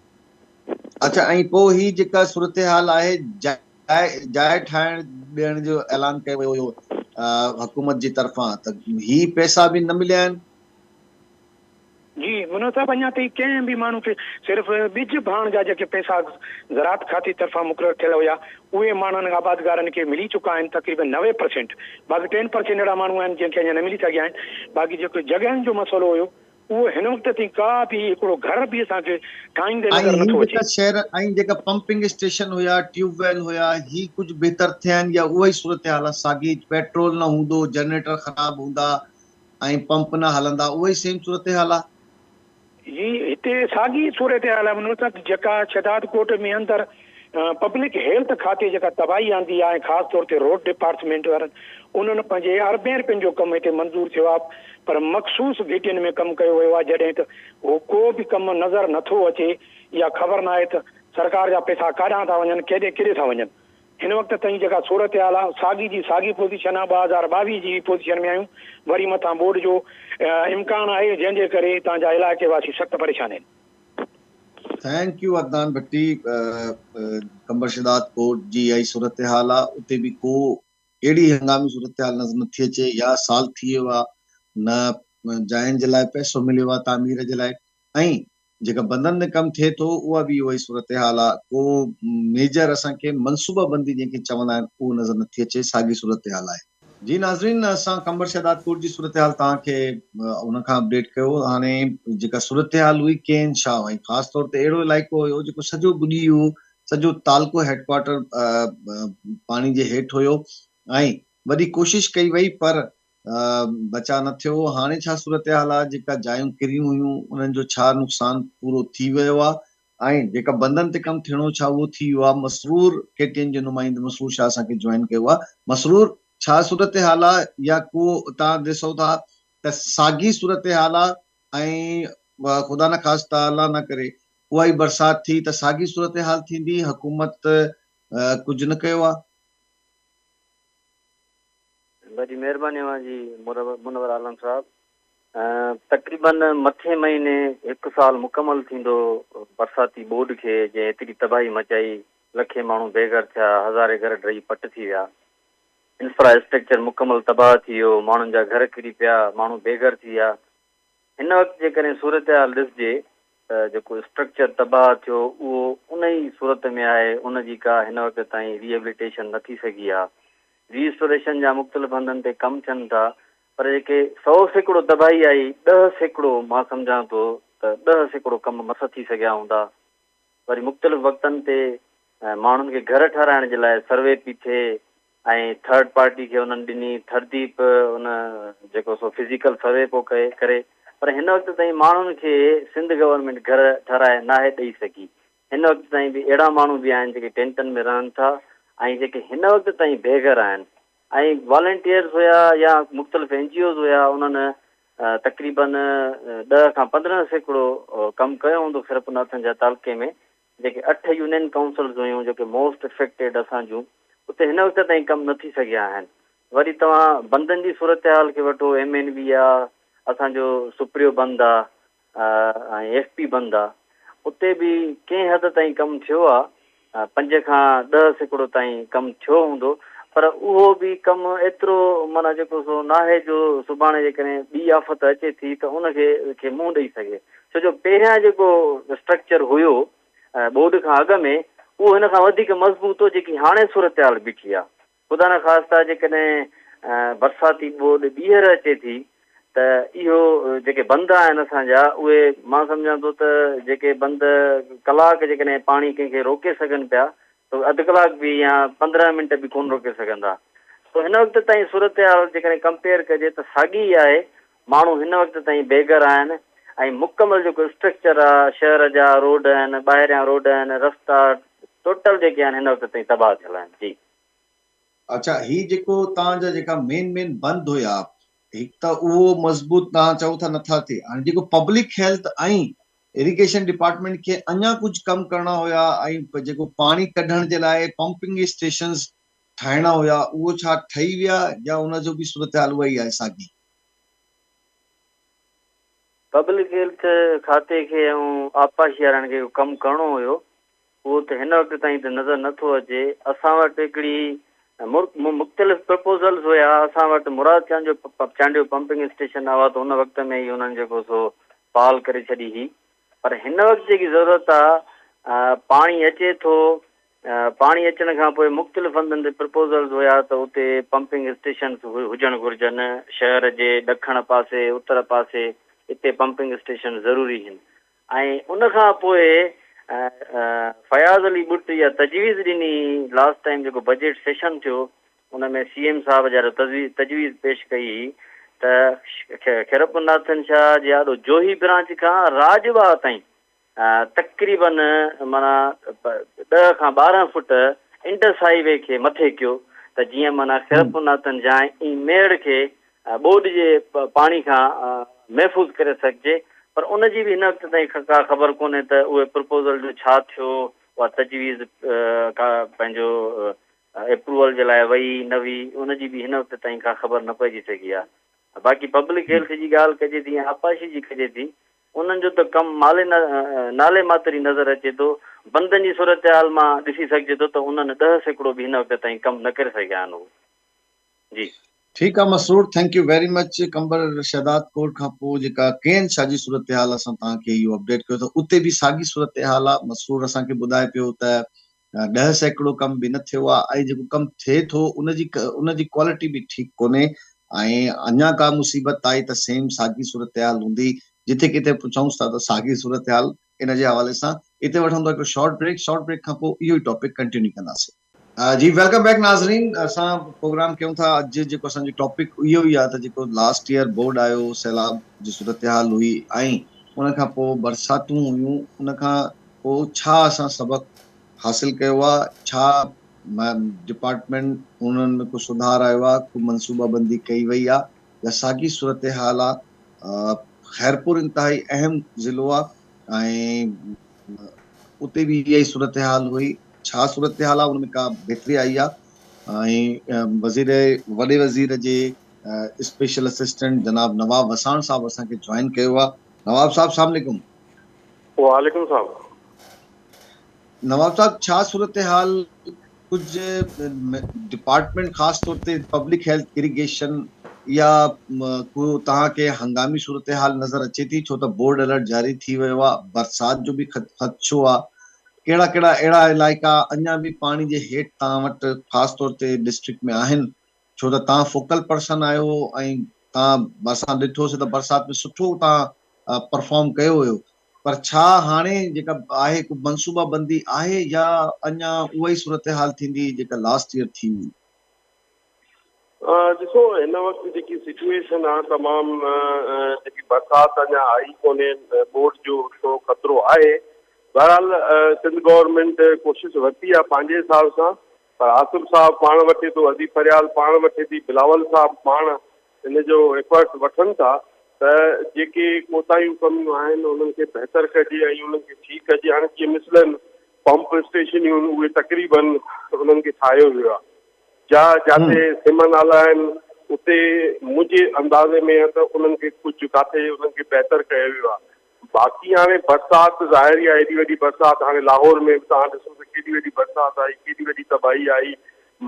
اڇا ۽ پوء هي جيڪا صورتحال آهي جاء جاء ٺاهڻ ڏيڻ جو اعلان ڪيو ويو هيو حڪومت جي طرفان ته هي پئسا به نه مليا آهن. جي منور صاحب اڃا تائين ڪنهن به ماڻهو کي صرف ٻج ڀاڻ جا جيڪي پئسا زراعت کاتي طرفان مقرر ٿيل هيا اهي ماڻهن آبادگارن کي ملي چڪا آهن تقريبن 90 پرسينٽ باقي ٽين پرسينٽ اهڙا ماڻهو آهن جن کي اڃا نه ملي سگهيا آهن باقي جيڪو جڳهين جو مسئلو هيو اهو هن وقت تائين ڪا به هڪڙو گهر به اسان کي ٺاهيندي ۽ نظر هي نٿو اچي. جيڪا شهر ۽ جيڪا پمپنگ اسٽيشن هيا ٽيوب ويل هيا هي ڪجهه بهتر ٿيا آهن يا اها ئي صورتحال آهي ساڳي پيٽرول نه هوندو جنريٽر خراب هوندا ۽ پمپ نه هلندا اها ئي سيم صورتحال آ. جي هتي ساڳي صورتحال آ منور صاحب جيڪا شھداد ڪوٽ ۾ اندر پبلڪ هيلٿ کاتي جيڪا تباهي آندي آ ۽ خاص طور تي روڊ ڊپارٽمينٽ وارن انهن پنهنجي اربين رپين جو ڪم هتي منظور ٿيو آ پر مخصوص گهٽين ۾ ڪم ڪيو ويو آ جڏهن ته هو ڪو به ڪم نظر نٿو اچي اها خبر ناهي ته سرڪار جا پئسا ڪاڏانهن ٿا وڃن ڪيڏي ڪيڏي ٿا وڃن. هن وقت تائين جيڪا صورتحال آ ساڳي جي ساڳي پوزيشن آ، 2022 جي پوزيشن ۾ آهيون، وري مٿان ٻوڏ جو امڪان آهي جنهن جي ڪري هتان جا علائقي واسي سخت پريشان آهن. Thank you Adnan Bhatti Qambar Shahdad Kot جي اها ئي صورتحال آ اتي به ڪو اهڙي هنگامي صورتحال نظر نٿي اچي يا سال ٿي ويو آ نه جاين جي لاء پئسو مليو آ تعمير جي لاء ۽ جيڪا بندن ۾ ڪم ٿئي ٿو اها به اها ئي صورتحال آ ڪو ميجر اسان کي منصوبه بندي جنهن کي چوندا آهن اهو نظر نٿي اچي ساڳي صورتحال آهي. جي ناظرين اسان قمبر شهدادڪوٽ جي صورتحال توهان کي ان کان اپڊيٽ ڪيو هاڻي جيڪا صورتحال هئي ڪين شاهه ۽ خاص طور تي اهڙو علائقو هيو جيڪو سڄو ٻڏي ويو سڄو تعلقو هيڊ ڪوارٽر پاڻي جي هيٺ هيو ۽ وڏي ڪوشش ڪئي وئي پر بچاء نه ٿيو هاڻي ڇا صورتحال آهي جيڪا جايون ڪريون هيون انهن جو ڇا نقصان پورو ٿي ويو آهي ۽ جيڪا بندن تي ڪم ٿيڻو ڇا اهو ٿي ويو آهي مسرور ڪي ٽي اين جي نمائندي مسرور شاهه اسان کي جوائن ڪيو آهي مسرور ڇا صورتحال آهي يا ڪو تان ڏسو ٿا ته ساڳي صورتحال آهي ۽ خدا نه خواسته الله نه ڪري اها ئي برسات ٿي ته ساڳي صورتحال ٿيندي حڪومت ڪجهه نه ڪيو آهي. وڏي مهرباني اوهان جي منور عالم صاحب. تقريبن مٿين مهيني هڪ سال مڪمل ٿيندو برساتي ٻوڏ کي جنهن ايتري تباهي مچائي لکين ماڻهو بي گهر ٿيا هزارين گهر ڊهي پٽ ٿي ويا انفرا اسٽرڪچر مڪمل تباهه ٿي ويو ماڻهن جا گهر ڪري پيا ماڻهو بي گهر ٿي ويا هن وقت جيڪڏهن صورتحال ڏسجي ته جيڪو اسٽرڪچر تباهه ٿيو اهو ان ئي صورت ۾ آهي ان جي ڪا هن وقت تائين ريهيبليٽيشن نه ٿي سگهي آهي. ريسٽوريشن جا مختلف هنڌن تي ڪم ٿين ٿا پر جيڪي 100% تباهي آئي 10% مان سمجهان ٿو ته 10% ڪم مس ٿي سگهيا هوندا. وري مختلف وقتن تي ماڻهن کي گهر ٺهرائڻ جي لاء سروي پي ٿئي ۽ ٿرڊ پارٽي کي انهن ڏني ٿرديپ ان جيڪو سو فزيڪل سروي پو ڪئي ڪري پر هن وقت تائين ماڻهن کي سنڌ گورنمينٽ گهر ٺهرائي ناهي ڏئي سگهي هن وقت تائين به اهڙا ماڻهو به آهن جيڪي ٽينٽن ۾ رهن ٿا ۽ جيڪي هن وقت تائين بي گهر آهن ۽ والنٽيئرز هيا يا مختلف اين جي اوز هيا انهن تقريبن 10 کان 15% ڪم ڪيو هوندو خيرپور ناٿن جا تعلقي ۾ جيڪي اٺ يونين ڪائونسلز هيون جيڪي موسٽ افيڪٽيڊ اسان جون اتي هن وقت تائين ڪم نه ٿي سگهيا آهن وري توهان بندن جي صورتحال کي وٺو ايم اين وي آ اسان جو سپريو بند آ ۽ ايف پي بند آ اتي به ڪنهن حد تائين ڪم ٿيو آ 5 کان 10% تائين ڪم ٿيو هوندو پر اهو به ڪم ايترو معنيٰ جيڪو سو ناهي جو سڀاڻي جيڪڏهن ٻي آفت اچي ٿي ته ان کي کي منهن ڏئي سگهي ڇو جو پهريان جيڪو اسٽرڪچر هيو ٻوڏ کان اڳ ۾ اهو هن کان وڌيڪ مضبوط هو جيڪي هاڻي صورتحال بيٺي آهي. خدا نخواسته جيڪڏهن برساتي ٻوڏ ٻيهر اچي ٿي ته اهو جيڪي بند آهن اسان جا اهي مان سمجهان ٿو ته جيڪي بند ڪلاڪ جيڪڏهن پاڻي ڪنهن کي روڪي سگهن پيا ته اڌ ڪلاڪ به يا 15 منٽ به ڪونه روڪي سگهندا. سو هن وقت تائين صورتحال جيڪڏهن ڪمپيئر ڪجي ته ساڳي ئي آهي. ماڻهو هن وقت تائين بي گهر آهن ۽ مڪمل جيڪو اسٽرڪچر آ شهر جا روڊ آهن ٻاهريان روڊ آهن رستا ٽوٽل جيڪي آهن هن وقت تائين تباهه ٿيل آهن جي. اڇا هي جيڪو توهان جا جيڪا مين مين بند هيا هڪ ته اهو مضبوط توهان چئو ٿا نٿا ٿئي هاڻي جيڪو پبلڪ هيلٿ ۽ ايريگيشن ڊپارٽمينٽ کي اڃا ڪجهه ڪم ڪرڻا هيا ۽ جيڪو پاڻي ڪڍڻ جي لاء پمپنگ اسٽيشنز ٺاهڻا هيا اهو ڇا ٺهي ويا يا ان جو به صورتحال اها ئي آهي ساڳي؟ پبلڪ هيلٿ کاتي کي ۽ آبپاشي وارن کي ڪم ڪرڻو هيو اهو ته هن وقت تائين ته نظر نه ٿو اچي. اسان وٽ هڪڙي مختلف پرپوزلز هيا، اسان وٽ مراد چانڊيو چانڊيو پمپنگ اسٽيشن اها ته ان وقت ۾ ئي انهن جيڪو سو فعال ڪري ڇڏي هئي پر هن وقت جيڪي ضرورت آ پاڻي اچي ٿو پاڻي اچڻ کان پوء مختلف هنڌن تي پرپوزلز هيا ته اتي پمپنگ اسٽيشنز هجڻ گهرجن شهر جي ڏکڻ پاسي اتر پاسي اتي پمپنگ اسٽيشن ضروري هن ۽ ان کان پوء فياض علي ٻٽ اها تجويز ڏني لاسٽ ٽائيم جيڪو بجيٽ سيشن ٿيو ان ۾ سي ايم صاحب جارو تجويز پيش ڪئي هئي ته خيرپور ناٿن شاهه جي آڏو جوهي برانچ کان راڄ واهه تائين تقريبن معنيٰ 10 کان 12 فٽ انڊس هائي وي کي مٿي ڪيو ته جيئن معنيٰ خيرپور ناٿن شاهه ۽ ميهڙ کي ٻوڏ جي پاڻي کان محفوظ ڪري سگهجي پر ان جي به هن وقت تائين ڪا خبر ڪونهي ته اهي پرپوزل جو ڇا ٿيو اها تجويز ڪا پنهنجو اپروول جي لاء وئي نه وئي ان جي به هن وقت تائين ڪا خبر نه پئجي سگهي آهي باقي پبلڪ هيلٿ جي ڳالهه ڪجي ٿي يا آبپاشي جي ڪجي ٿي انهن جو ته ڪم مالي نالي ماتر ئي نظر اچي ٿو بندن جي صورتحال مان ڏسي سگهجي ٿو ته انهن 10% به هن وقت تائين ڪم نه ڪري سگهيا آهن هو جي. ٺيڪ آ Masroor thank you very much Qambar Shahdadkot کان پوء جيڪا ڪين شاھ جي صورتحال اسان توهان کي اهو اپڊيٽ ڪيو ته اتي به ساڳي صورتحال آ مسرور اسان کي ٻڌائي پيو ته 10% ڪم به نه ٿيو آهي ۽ جيڪو ڪم ٿئي ٿو ان جي ان جي ڪوالٽي به ٺيڪ ڪونهي ۽ اڃا ڪا مصيبت آئي ته سيم ساڳي صورتحال هوندي جٿي ڪٿي پڇونس ٿا ته ساڳي صورتحال ان جي حوالي سان اتي وٺون ٿا هڪڙو شارٽ بريڪ شارٽ بريڪ کان پوء اهو ئي ٽاپڪ ڪنٽينيو ڪنداسين. جي welcome back ناظرين اسان پروگرام ڪيون ٿا اڄ جيڪو اسان جو ٽاپڪ اهو ئي آهي ته جيڪو لاسٽ ايئر بورڊ آيو سيلاب جي صورتحال هئي ۽ ان کان پوء برساتون هيون ان کان پوء ڇا اسان سبق حاصل ڪيو آ ڇا ڊپارٽمينٽ انهن ۾ ڪو سڌار آيو آ ڪو منصوبه بندي ڪئي وئي آ يا ساڳي صورتحال آ خيرپور انتهائي اهم ضلعو آ ۽ اتي به اها ئي صورتحال هئي ڇا صورتحال آ ان ۾ ڪا بهتري آئي آ ۽ وزير وڏي وزير جي اسپيشل اسسٽنٽ جناب نواب وساڻ صاحب اسان کي جوائن ڪيو آ نواب صاحب السلام عليڪم. وعليڪم السلام. نواب صاحب ڇا صورتحال ڪجهه ڊپارٽمينٽ خاص طور تي پبلڪ هيلٿ اريگيشن يا ڪو توهان کي هنگامي صورتحال نظر اچي ٿي ڇو ته بورڊ الرٽ جاري ٿي ويو آهي برسات جو به خدشو آهي ڪهڙا ڪهڙا اهڙا علائقا اڃا به پاڻي جي هيٺ توهان وٽ خاص طور تي ڊسٽرڪٽ ۾ آهن ڇو ته توهان فوڪل پرسن آهيو ۽ توهان اسان ڏٺوسي ته برسات ۾ سٺو توهان پرفارم ڪيو هيو پر ڇا هاڻي جيڪا آهي ڪو منصوبه بندي آهي يا اڃا اها ئي صورتحال ٿيندي جيڪا لاسٽ ايئر ٿي هئي؟ ڏسو هن وقت جيڪي سچوئيشن آهي تمام جيڪي برسات اڃا آئي ڪونهي ٻوڏ جو ٿورو خطرو آهي بهرحال سنڌ گورنمينٽ ڪوشش ورتي آهي پنهنجي حساب سان پر آصف صاحب پاڻ وٺي ٿو ادي فريال پاڻ وٺي ٿي بلاول صاحب پاڻ ان جو ايفرٽ وٺن ٿا ته جيڪي ڪوتاهيون ڪميون آهن انهن کي بهتر ڪجي ۽ انهن کي ٺيڪ ڪجي هاڻي جيئن مثلاً پمپ اسٽيشنيون اهي تقريبن انهن کي ٺاهيو ويو آهي جا جاتي سم نالا آهن اتي منهنجي اندازي ۾ ته انهن کي ڪجهه ڪاٿي انهن کي بهتر ڪيو ويو آهي باقي هاڻي برسات ظاهر ئي آهي ايڏي وڏي برسات هاڻي لاهور ۾ به توهان ڏسو ته ڪيڏي وڏي برسات آئي ڪيڏي وڏي تباهي آئي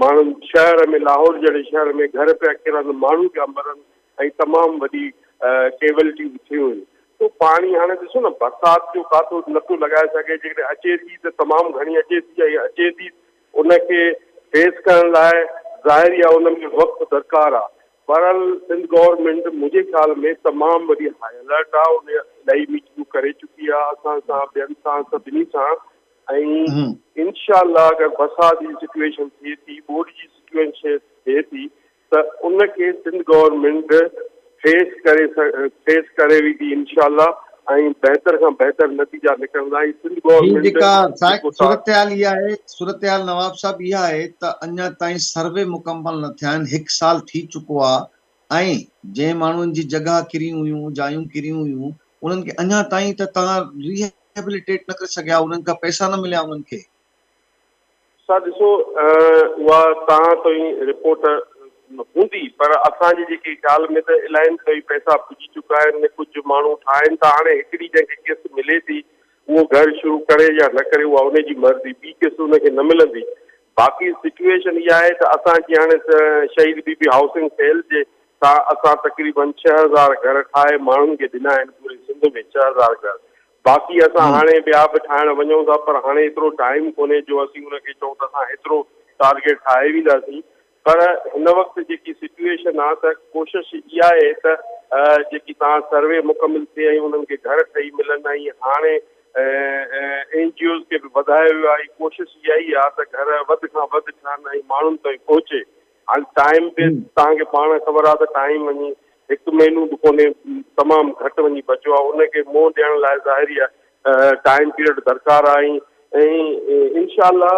ماڻهن شهر ۾ لاهور جهڙي شهر ۾ گهر پيا ڪرن ماڻهو پيا مرن ۽ تمام وڏي ڪيولٽيون به ٿيون آهن تو پاڻي هاڻي ڏسو نه برسات جو ڪاٿو نٿو لڳائي سگهي جيڪڏهن اچي ٿي ته تمام گهڻي اچي ٿي ۽ اچي ٿي ان کي فيس ڪرڻ لاء ظاهر ئي آهي ان ۾ وقت درڪار آهي بهرحال سنڌ گورنمينٽ منهنجي خيال ۾ تمام وڏي هاء الرٽ آ ان الاهي ميٽنگون ڪري چڪي آ اسان سان ٻين سان سڀني سان ۽ انشاء الله اگر برسات جي سچويشن ٿئي ٿي ٻوڏ جي سچويشن ٿئي ٿي ته ان کي سنڌ گورنمينٽ فيس ڪري فيس ڪري ويندي انشاء الله ۽ بهتر کان بهتر نتيجا نڪرندا ۽ سنڌ هي گورنمينٽ جيڪا جيڪو تا صورتحال اها آهي صورتحال نواب صاحب اها آهي ته اڃا تائين سروي مڪمل نه ٿيا آهن هڪ سال ٿي چڪو آهي ۽ جنهن ماڻهن جي جڳهه ڪريون هيون جايون ڪريون هيون انهن کي اڃا تائين ته توهان ريهيبليٽيٽ نه ڪري سگهيا انهن کان پئسا نه مليا انهن کي. سا ڏسو اها توهان تائين رپورٽ هوندي پر اسان جي جيڪي خيال ۾ ته الاهين تائين پئسا پڄي چڪا آهن ڪجهه ماڻهو ٺاهين ٿا هاڻي هڪڙي جنهن کي قسط ملي ٿي اهو گهر شروع ڪري يا نه ڪري اها ان جي مرضي ٻي قسط ان کي نه ملندي باقي سچوئيشن اها آهي ته اسان جي هاڻي شهيد بي بي هائوسنگ سيل جي سان اسان تقريبن 6000 گهر ٺاهي ماڻهن کي ڏنا آهن پوري سنڌ ۾ 6000 گهر باقي اسان هاڻي ٻيا به ٺاهڻ وڃون ٿا پر هاڻي ايترو ٽائيم ڪونهي جو اسين ان کي چئون ته اسان هيترو ٽارگيٽ ٺاهي وينداسين پر هن وقت جيڪي سچوئيشن آ ته ڪوشش اها آهي ته جيڪي توهان سروي مڪمل ٿئي ۽ انهن کي گهر ٺهي ملن ۽ هاڻي اين جي اوز کي به وڌايو ويو آهي ڪوشش اها ئي آ ته گهر وڌ کان وڌ ٺهن ۽ ماڻهن تائين پهچي هاڻي ٽائيم به توهان کي پاڻ خبر آهي ته ٽائيم وڃي هڪ مهينو به ڪونهي تمام گهٽ وڃي بچيو آهي ان کي منهن ڏيڻ لاء ظاهري آهي ٽائيم پيريڊ درڪار آهي ۽ انشاء الله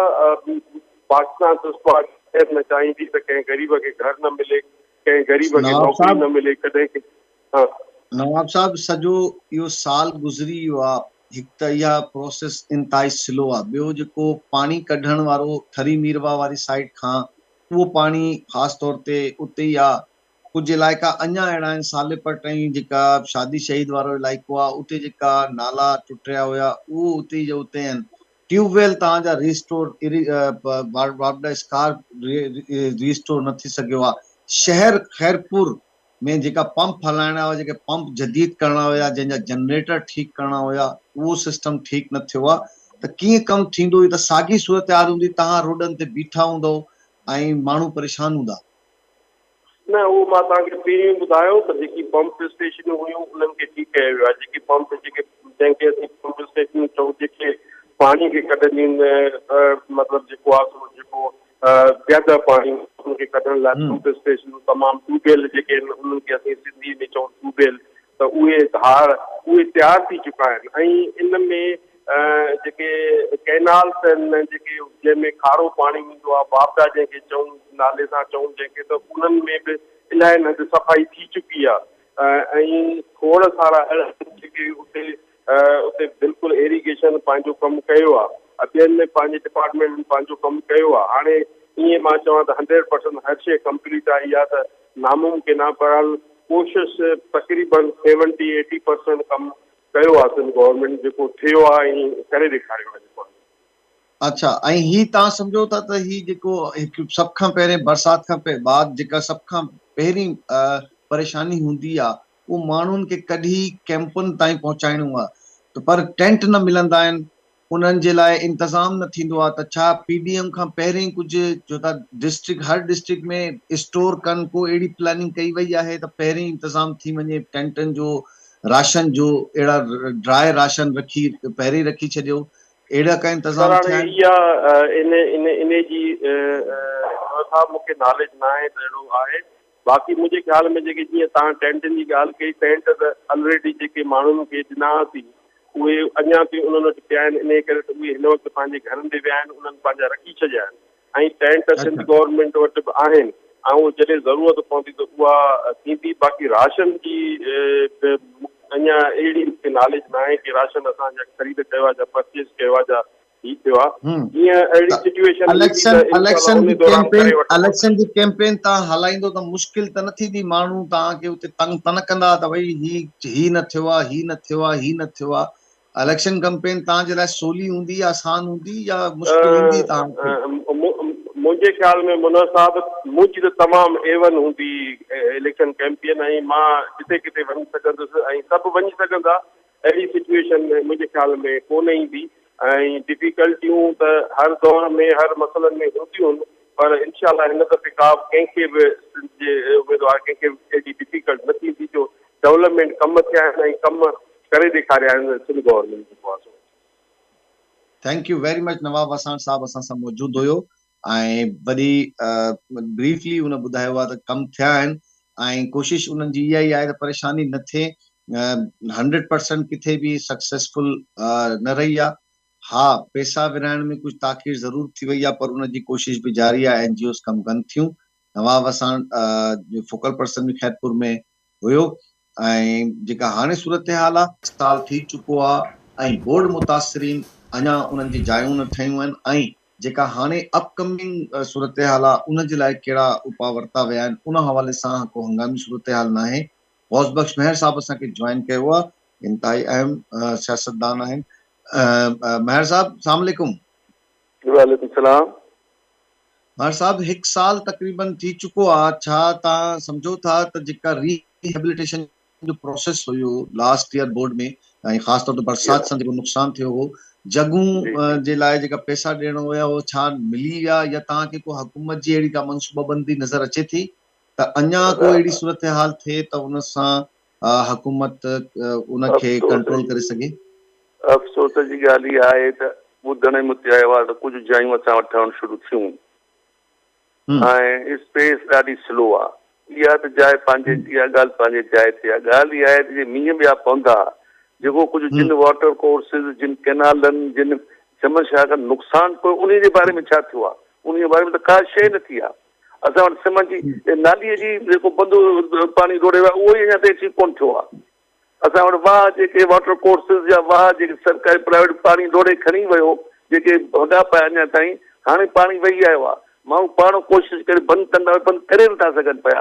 پاڪستان پيپلز پارٽي نه چاهيندي ته ڪنهن غريب کي گهر نه ملي ڪنهن غريب کي نوڪري نه ملي ڪڏهن ها. نواب صاحب سڄو اهو سال گذري ويو آ هڪ ته اها پروسيس انتهائي سلو آ ٻيو جيڪو پاڻي ڪڍڻ وارو ٺري ميرواهه واري سائيڊ کان اهو پاڻي خاص طور تي اتي ئي آ ڪجهه علائقا اڃا اهڙا آهن صالح پٽ ۽ جيڪا شادي شهيد وارو علائقو آ اتي جيڪا نالا ٽٽيا هيا اهو اتي جا اتي آهن ٽيوب ويل توهان جا ريسٽور واپڊا اسڪارپ ريسٽور نه ٿي سگهيو آ شهر خيرپور ۾ جيڪا پمپ هلائڻا هئا، جيڪي پمپ جديد ڪرڻا هيا، جنهن جا جنريٽر ٺيڪ ڪرڻا هيا، اهو سسٽم ٺيڪ نه ٿيو آهي. ته ڪيئن ڪم ٿيندو هي ته ساڳي صورتحال هوندي توهان روڊن تي بيٺا هوندؤ ۽ ماڻهو پريشان هوندا. نه اهو مان توهان کي پهريون ئي ٻڌايو ته جيڪي پمپ اسٽيشنون هيون انهن کي ٺيڪ ڪيو ويو آهي جيڪي پمپ جيڪي جنهن کي اسين پمپ اسٽيشنون چئون جيڪي پاڻي کي ڪڍنديون آهن مطلب جيڪو آهي سو جيڪو زياده پاڻي ان کي ڪڍڻ لاء پمپ اسٽيشنون تمام ٽيوب ويل جيڪي آهن انهن کي اسين سنڌي ۾ چئون ٽيوب ويل ته اهي ڌار اهي تيار ٿي چڪا آهن ۽ ان ۾ جيڪي ڪئنالس آهن جيڪي جنهن ۾ کارو پاڻي ايندو آهي واپڊا جنهن کي چئون نالي سان چئون جنهن کي ته انهن ۾ به الاهي هنڌ صفائي ٿي چڪي آهي ۽ کوڙ سارا اهڙا آهن جيڪي اتي اتي بلڪل ايريگيشن پنهنجو ڪم ڪيو آهي ٻين پنهنجي ڊپارٽمينٽن پنهنجو ڪم ڪيو آهي هاڻي ائين مان چوان ته هنڊريڊ پرسنٽ هر شيء ڪمپليٽ آهي اها ته ناممڪن آهي بهرحال ڪوشش تقريبن سيونٽي ايٽي پرسنٽ ڪم ڪيو آ سنڌ گورنمينٽ جيڪو ٿيو آ ۽ ڪري ڏيکاريو آ جيڪو آ. اڇا ۽ هي توهان سمجهو ٿا ته هي جيڪو هڪ سڀ کان پهرين برسات کان بعد جيڪا سڀ کان پهرين پريشاني هوندي آ اهو ماڻهن کي ڪڍي ڪيمپن تائين پهچائڻو آ ته پر ٽينٽ نه ملندا آهن انهن جي لاء انتظام نه ٿيندو آهي ته ڇا پي ڊي ايم کان پهرين ڪجهه جو ته ڊسٽرڪٽ هر ڊسٽرڪٽ ۾ اسٽور ڪن ڪو اهڙي پلاننگ ڪئي وئي آهي ته پهرين انتظام ٿي وڃي ٽينٽن جو راشن جو اهڙا ڊرائي راشن رکي پهرين رکي ڇڏيو اهڙا ڪا سر انتظام هاڻي ٿيا آهن؟ اها ان ان انهي جي صاحب مون کي ناليج ناهي ته اهڙو آهي باقي منهنجي خيال ۾ جيڪي جيئن توهان ٽينٽن جي ڳالهه ڪئي ٽينٽ ته الريڊي جيڪي ماڻهن کي ڏنا هئاسين اهي اڃا تائين انهن وٽ پيا آهن انهيء ڪري ته اهي هن وقت پنهنجي گهرن ڏي ويا آهن انهن پنهنجا رکي ڇڏيا آهن ۽ ٽينٽ سنڌ گورنمينٽ وٽ به آهن ۽ اهو جڏهن ضرورت پوندي ته اها ٿيندي باقي راشن جي به اڃا اهڙي مون کي ناليج ناهي ڪي راشن اسان جا خريد ڪيو آهي جا پرچيز ڪيو آهي جا هي ٿيو آهي جيئن اهڙي سچويشن ايندي ته انشاء الله انهي دوران ڪري وٺنداسين. اليڪشن جي ڪيمپين توهان هلائيندو ته مشڪل ته نه ٿيندي ماڻهو توهان کي اتي تنگ ته نه ڪندا ته ڀئي هي هي نه ٿيو آهي هي نه ٿيو آهي هي نه ٿيو آهي اليڪشن ڪمپين توهان جي لاء سولي هوندي آسان هوندي يا مشڪل ايندي توهان کي؟ منهنجي خيال ۾ منور صاحب منهنجي ته تمام اي ون هوندي اليڪشن ڪيمپين ۽ مان جتي ڪٿي وڃي سگهندس ۽ سڀ وڃي سگهندا اهڙي سچوئيشن منهنجي خيال ۾ ڪونه ايندي ۽ ڊفيڪلٽيون ته هر دور ۾ هر مسئلن ۾ هونديون آهن پر انشاء الله هن دفعي ڪا به ڪنهن کي به سنڌ جي اميدوار ڪنهن کي به ايڏي ڊفيڪلٽ نه ٿيندي جو ڊولپمينٽ ڪم ٿيا آهن ۽ ڪم ڪري ڏيکاريا آهن سنڌ گورنمينٽ جيڪو آهي سو. Thank you very much Nawab Wassan صاحب اسان سان موجود هيو ۽ وڏي بريفلي ان ٻڌايو آهي ته ڪم ٿيا آهن ۽ ڪوشش انهن جي اها ئي آهي ته پريشاني نه ٿئي هنڊريڊ پرسنٽ ڪٿي به سڪسيسفل نه رهي آهي ها پيسا ورهائڻ ۾ ڪجهه تاخير ضرور ٿي وئي آهي پر ان جي ڪوشش به جاري آهي اين جي اوز ڪم ڪن ٿيون نواب وساڻ فوڪل پرسن به خيرپور ۾ هيو ۽ جيڪا هاڻي صورتحال آ. سال ٿي چڪو آ ۽ ٻوڏ متاثرين اڃا انهن جي جايون نه ٺهيون آهن ۽ جيڪا هاڻي اپ ڪمنگ صورتحال آ ان جي لاء ڪهڙا اپاء ورتا ويا آهن ان حوالي سان ڪو هنگامي صورتحال ناهي غوث بخش مهر صاحب اسان کي جوائن ڪيو آ انتهائي اهم سياستدان آهن مهر صاحب السلام عليڪم. وعليڪم السلام. مهر صاحب هڪ سال تقريبن ٿي چڪو آ ڇا توهان سمجهو ٿا ته جيڪا ري هيبليٽيشن جو پروسيس هيو لاسٽ ايئر بورڊ ۾ ۽ خاص طور تي برسات سان جيڪو نقصان ٿيو هو جڳهون جي لاء جيڪا پئسا ڏيڻو هيا هو ڇا ملي ويا يا توهان کي ڪو حڪومت جي اهڙي ڪا منصوبه بندي نظر اچي ٿي ته اڃا ڪو اهڙي صورتحال ٿئي ته ان سان حڪومت ان کي ڪنٽرول ڪري سگهي؟ افسوس جي ڳالهه اها آهي ته ٻڌڻ ۾ اتي آيو آهي ته ڪجهه جايون اسان وٽ ٺهڻ شروع ٿيون ۽ اسپيس ڏاڍي سلو آهي. اها ته جاء پنهنجي اها ڳالهه پنهنجي جاء تي آهي. ڳالهه اها آهي ته جي مينهن ٻيا پوندا جيڪو ڪجهه جن واٽر ڪورسز جن ڪئنالن جن چمن شاهه کان نقصان پيو انهي جي باري ۾ ڇا ٿيو آهي؟ انهي جي باري ۾ ته ڪا شيء نه ٿي آهي. اسان وٽ سمن جي نالي جي جيڪو بند پاڻي ڊوڙي ويو آهي اهو ئي اڃا تائين ٺيڪ ڪونه ٿيو آهي. اسان وٽ واهه جيڪي واٽر ڪورسز يا واهه جيڪي سرڪاري پرائيويٽ پاڻي ڊوڙي کڻي ويو جيڪي وڳا پيا اڃا تائين هاڻي پاڻي وهي آيو آهي ماڻهو پاڻ ڪوشش ڪري بند ڪندا بند ڪري نٿا سگهن پيا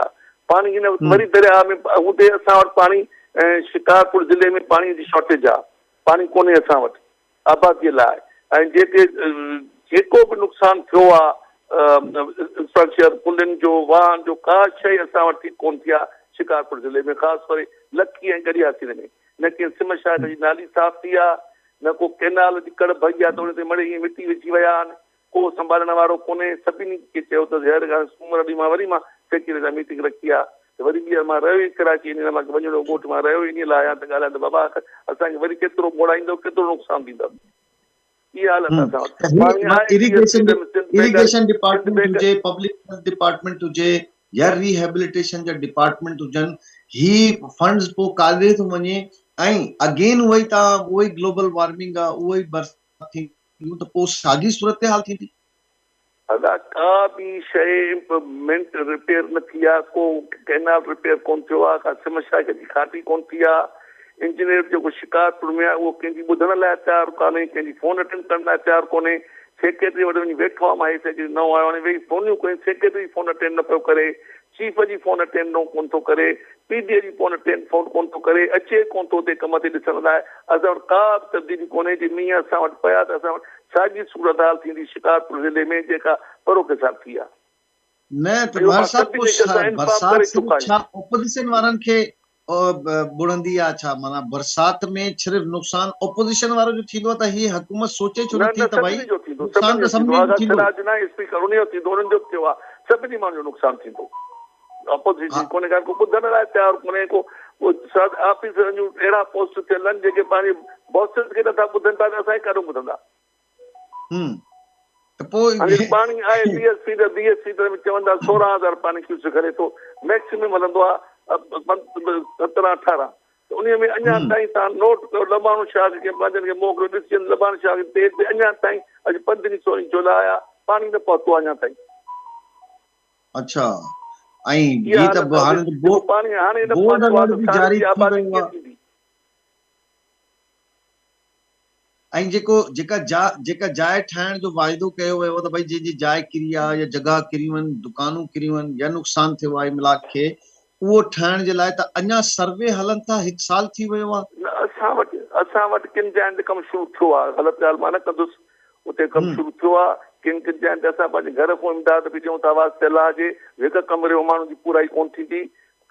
پاڻي هن وقت وري درياهه ۾ هوندي اسان وٽ پاڻي شڪارپور ضلعي ۾ پاڻي جي شارٽيج آهي پاڻي ڪونهي اسان وٽ آبادي لاء ۽ جيڪي جيڪو به نقصان ٿيو آ انفراسٽرڪچر پلن جو واهن جو ڪا شيء اسان وٽ ٺيڪ ڪونه ٿي آ شڪارپور ضلعي ۾ خاص ڪري لکي ۽ ڳڙهي حاصل ۾ نه ڪنهن سم شاخ جي نالي صاف ٿي آ نه ڪو ڪينال جي ڪڙ ڀڳي آهي ته ان تي مڙئي ائين مٽي وجهي ويا آهن. ڪو سنڀالڻ وارو ڪونهي. سڀني کي چيو ته زهر کان سومر ڏينهن مان وري مان سيڪريٽري سان ميٽنگ رکي آهي ته وري ٻيهر مان رهيو ئي ڪراچي انهيء لاء مان وڃڻو ڳوٺ مان رهيو ئي انهيء لاء آهيان ته ڳالهايان ته بابا آخر اسان کي وري ڪيترو ٻوڙائيندؤ ڪيترو نقصان ڏيندؤ. اها حالت آهي اسان وٽ. ته هي پاڻي آهي D S P irrigation ۾ Sindh بيگر اريگيشن سنڌ ڊپارٽمينٽ بيگر هجي پبلڪ هيلٿ ڊپارٽمينٽ هجي يا ريهيبليٽيشن جا ڊپارٽمينٽ هجن هي فنڊز پوء ڪاڏي ٿو وڃي ۽ اگين اهو ئي تان اهو ئي گلوبل وارمنگ آهي اهو ئي برسات ٿينديون ته پوء ساڳي صورتحال ٿيندي. ادا ڪا به شيء امپروومينٽ رپيئر نه ٿي آ ڪو ڪئنال رپيئر ڪون ٿيو آ ڪا سم شاخ جي کاٽي ڪون ٿي آ انجنيئر جيڪو شڪارپور ۾ آ اهو ڪنهن جي ٻڌڻ لاء تيار ڪانهي ڪنهن جي فون اٽينڊ ڪرڻ لاء تيار ڪونهي سيڪريٽري وٽ وڃي ويٺو آ مان هي سيڪريٽري نئون آيو هاڻي ويهي فونيون ڪيون سيڪريٽري فون اٽينڊ نه پيو ڪري چيف جي فون اٽينڊ نو ڪون ٿو ڪري، پي ڊي اي جي فون اٽينڊ فون ڪون ٿو ڪري، اچي ڪون ٿو اتي ڪم تي ڏسڻ لاء، اسان وٽ ڪا به تبديلي ڪونهي، جي مينهن اسان وٽ پيا ته اسان وٽ ساڳي صورتحال ٿيندي شڪارپور ضلعي ۾ جيڪا پروڪي سال ٿي آ. نه ته اهو مهر مان صاحب سڀني پوء کي اسان انفارم برسات ڪري صرف چڪا آهيون. ڇا اپوزيشن وارن کي ٻڙندي آ ڇا معنيٰ برسات ۾ صرف نقصان اپوزيشن وارو جو ٿيندو آ ته هي حڪومت سوچي ڇو نه نٿي نه ته ڀائي سڀني جو ٿيندو نقصان سڀني ته جو ٿيندو سڀني جو آغا ٿيندو. سراج ناهي اسپيڪر انهي جو ٿيندو انهن جو به ٿيو آ سڀني ماڻهن جو نقصان ٿيندو اپوزيشن ها ڪونهي ڪا ڪو ٻڌڻ لاء تيار ڪونهي ڪو سر آفيسرن جون اهڙا پوسٽ ٿيل آهن جيڪي پنهنجي باسز کي نٿا ٻڌن پيا ته اسان کي ڪاڏو ٻڌندا. هم ته پوء هاڻي پاڻي آهي ڊي ايس پي ته ڊي ايس پي ته چون ٿا 16,000 پاڻي ڪيوسڪ هلي ٿو ميڪسيمم هلندو آهي 17 18 ته انهي ۾ اڃا تائين تان نوٽ ڪيو لباڻو شاخ کي پنهنجن کي موڪليو ڏسجن لباڻ شاخ تي تي اڃا تائين اڄ 15 16 جولاء آ پاڻي نه پهتو آهي اڃا تائين. اڇا ۽ اها هي ته حالت آهي هاڻي ته جيڪو پاڻي هاڻي نه بورڊ پهتو آهي الرٽ ته به سارين جاري جي ٿي آبادي ويو ڪيئن آهي. ٿيندي. ۽ جيڪو جيڪا جا جيڪا جاء ٺاهڻ جو واعدو ڪيو ويو هو ته ڀئي جنهن جي جاء ڪري آ يا جڳهه ڪريون آهن دڪانون ڪريون آهن يا نقصان ٿيو آهي املاڪ کي اهو ٺاهڻ جي لاء ته اڃا سروي هلن ٿا هڪ سال ٿي ويو آ. نه اسان وٽ اسان وٽ ڪن جاين تي ڪم شروع ٿيو آ غلط ڳالهه مان نه ڪندس اتي ڪم شروع ٿيو آ ڪن ڪن جاين تي اسان پنهنجي گهر کان امداد به ڏيون ٿا واسطي الله جي هڪ ڪمري جو ماڻهو جي پورائي ڪون ٿيندي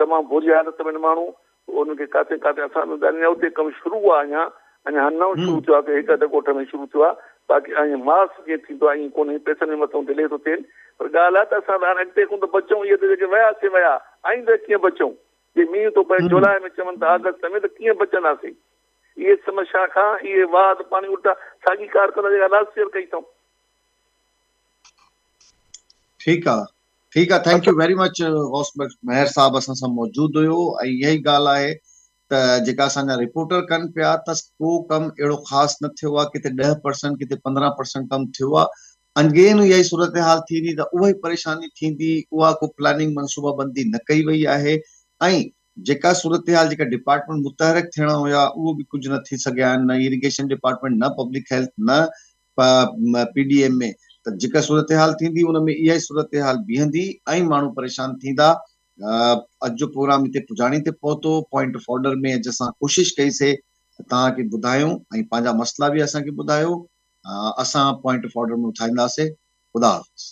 تمام بري حالت ۾ آهن ماڻهو ان کي ڪاٿي ڪاٿي اسان به ڳالهيون اتي ڪم شروع آ اڃا اڃا نئون شروع ٿيو آ ڪي هڪ اڌ ڳوٺ ۾ شروع ٿيو آ باقي ائين ماس جيئن ٿيندو آ ائين ڪونهي پئسن ۾ مٿئون ڊلي ٿو ٿين پر ڳالهه آ ته اسان ته هاڻي اڳتي کان ته بچون اهي ته جيڪي ويا سي ويا آئنده ڪيئن بچون جي مينهن ٿو پئي جولاء ۾ چون ته آگسٽ ۾ ته ڪيئن بچنداسين اهي سمسيا کان اهي واهه ته پاڻي الٽا ساڳي ڪار ڪندا جيڪا لاسٽ ايئر ڪئي اٿئون. ٺيڪ آ ٺيڪ آ thank you very much Ghaus Bakhsh Mehar صاحب اسان سان موجود هيو ۽ اها ئي ڳالهه آهي ته جيڪا اسان جا رپورٽر ڪن پيا ته ڪو ڪم اهڙو خاص نه ٿيو آ ڪٿي 10% ڪٿي 15% ڪم ٿيو آ اگين اها ئي صورتحال ٿيندي ته اها ئي پريشاني ٿيندي اها ڪو پلاننگ منصوبه بندي نه ڪئي وئي آهي ۽ جيڪا صورتحال جيڪا ڊپارٽمينٽ متحرڪ ٿيڻا هيا اهو به ڪجهه نه ٿي سگهيا آهن نه ايريگيشن ڊپارٽمينٽ نه پبلڪ هيلٿ نه پي ڊي ايم اي ته جيڪا صورتحال ٿيندي ان ۾ اها ئي صورتحال بيهندي ۽ ماڻهو پريشان ٿيندا. اڄ جو پروگرام هتي پڄاڻي تي پهتو. پوائنٽ آف آرڊر ۾ اڄ اسان ڪوشش ڪئي سي ته توهان کي ٻڌايون ۽ پنهنجا مسئلا به اسان کي ٻڌايو. اسان پوائنٽ آف آرڊر ۾ اٿائينداسي. خدا حافظ.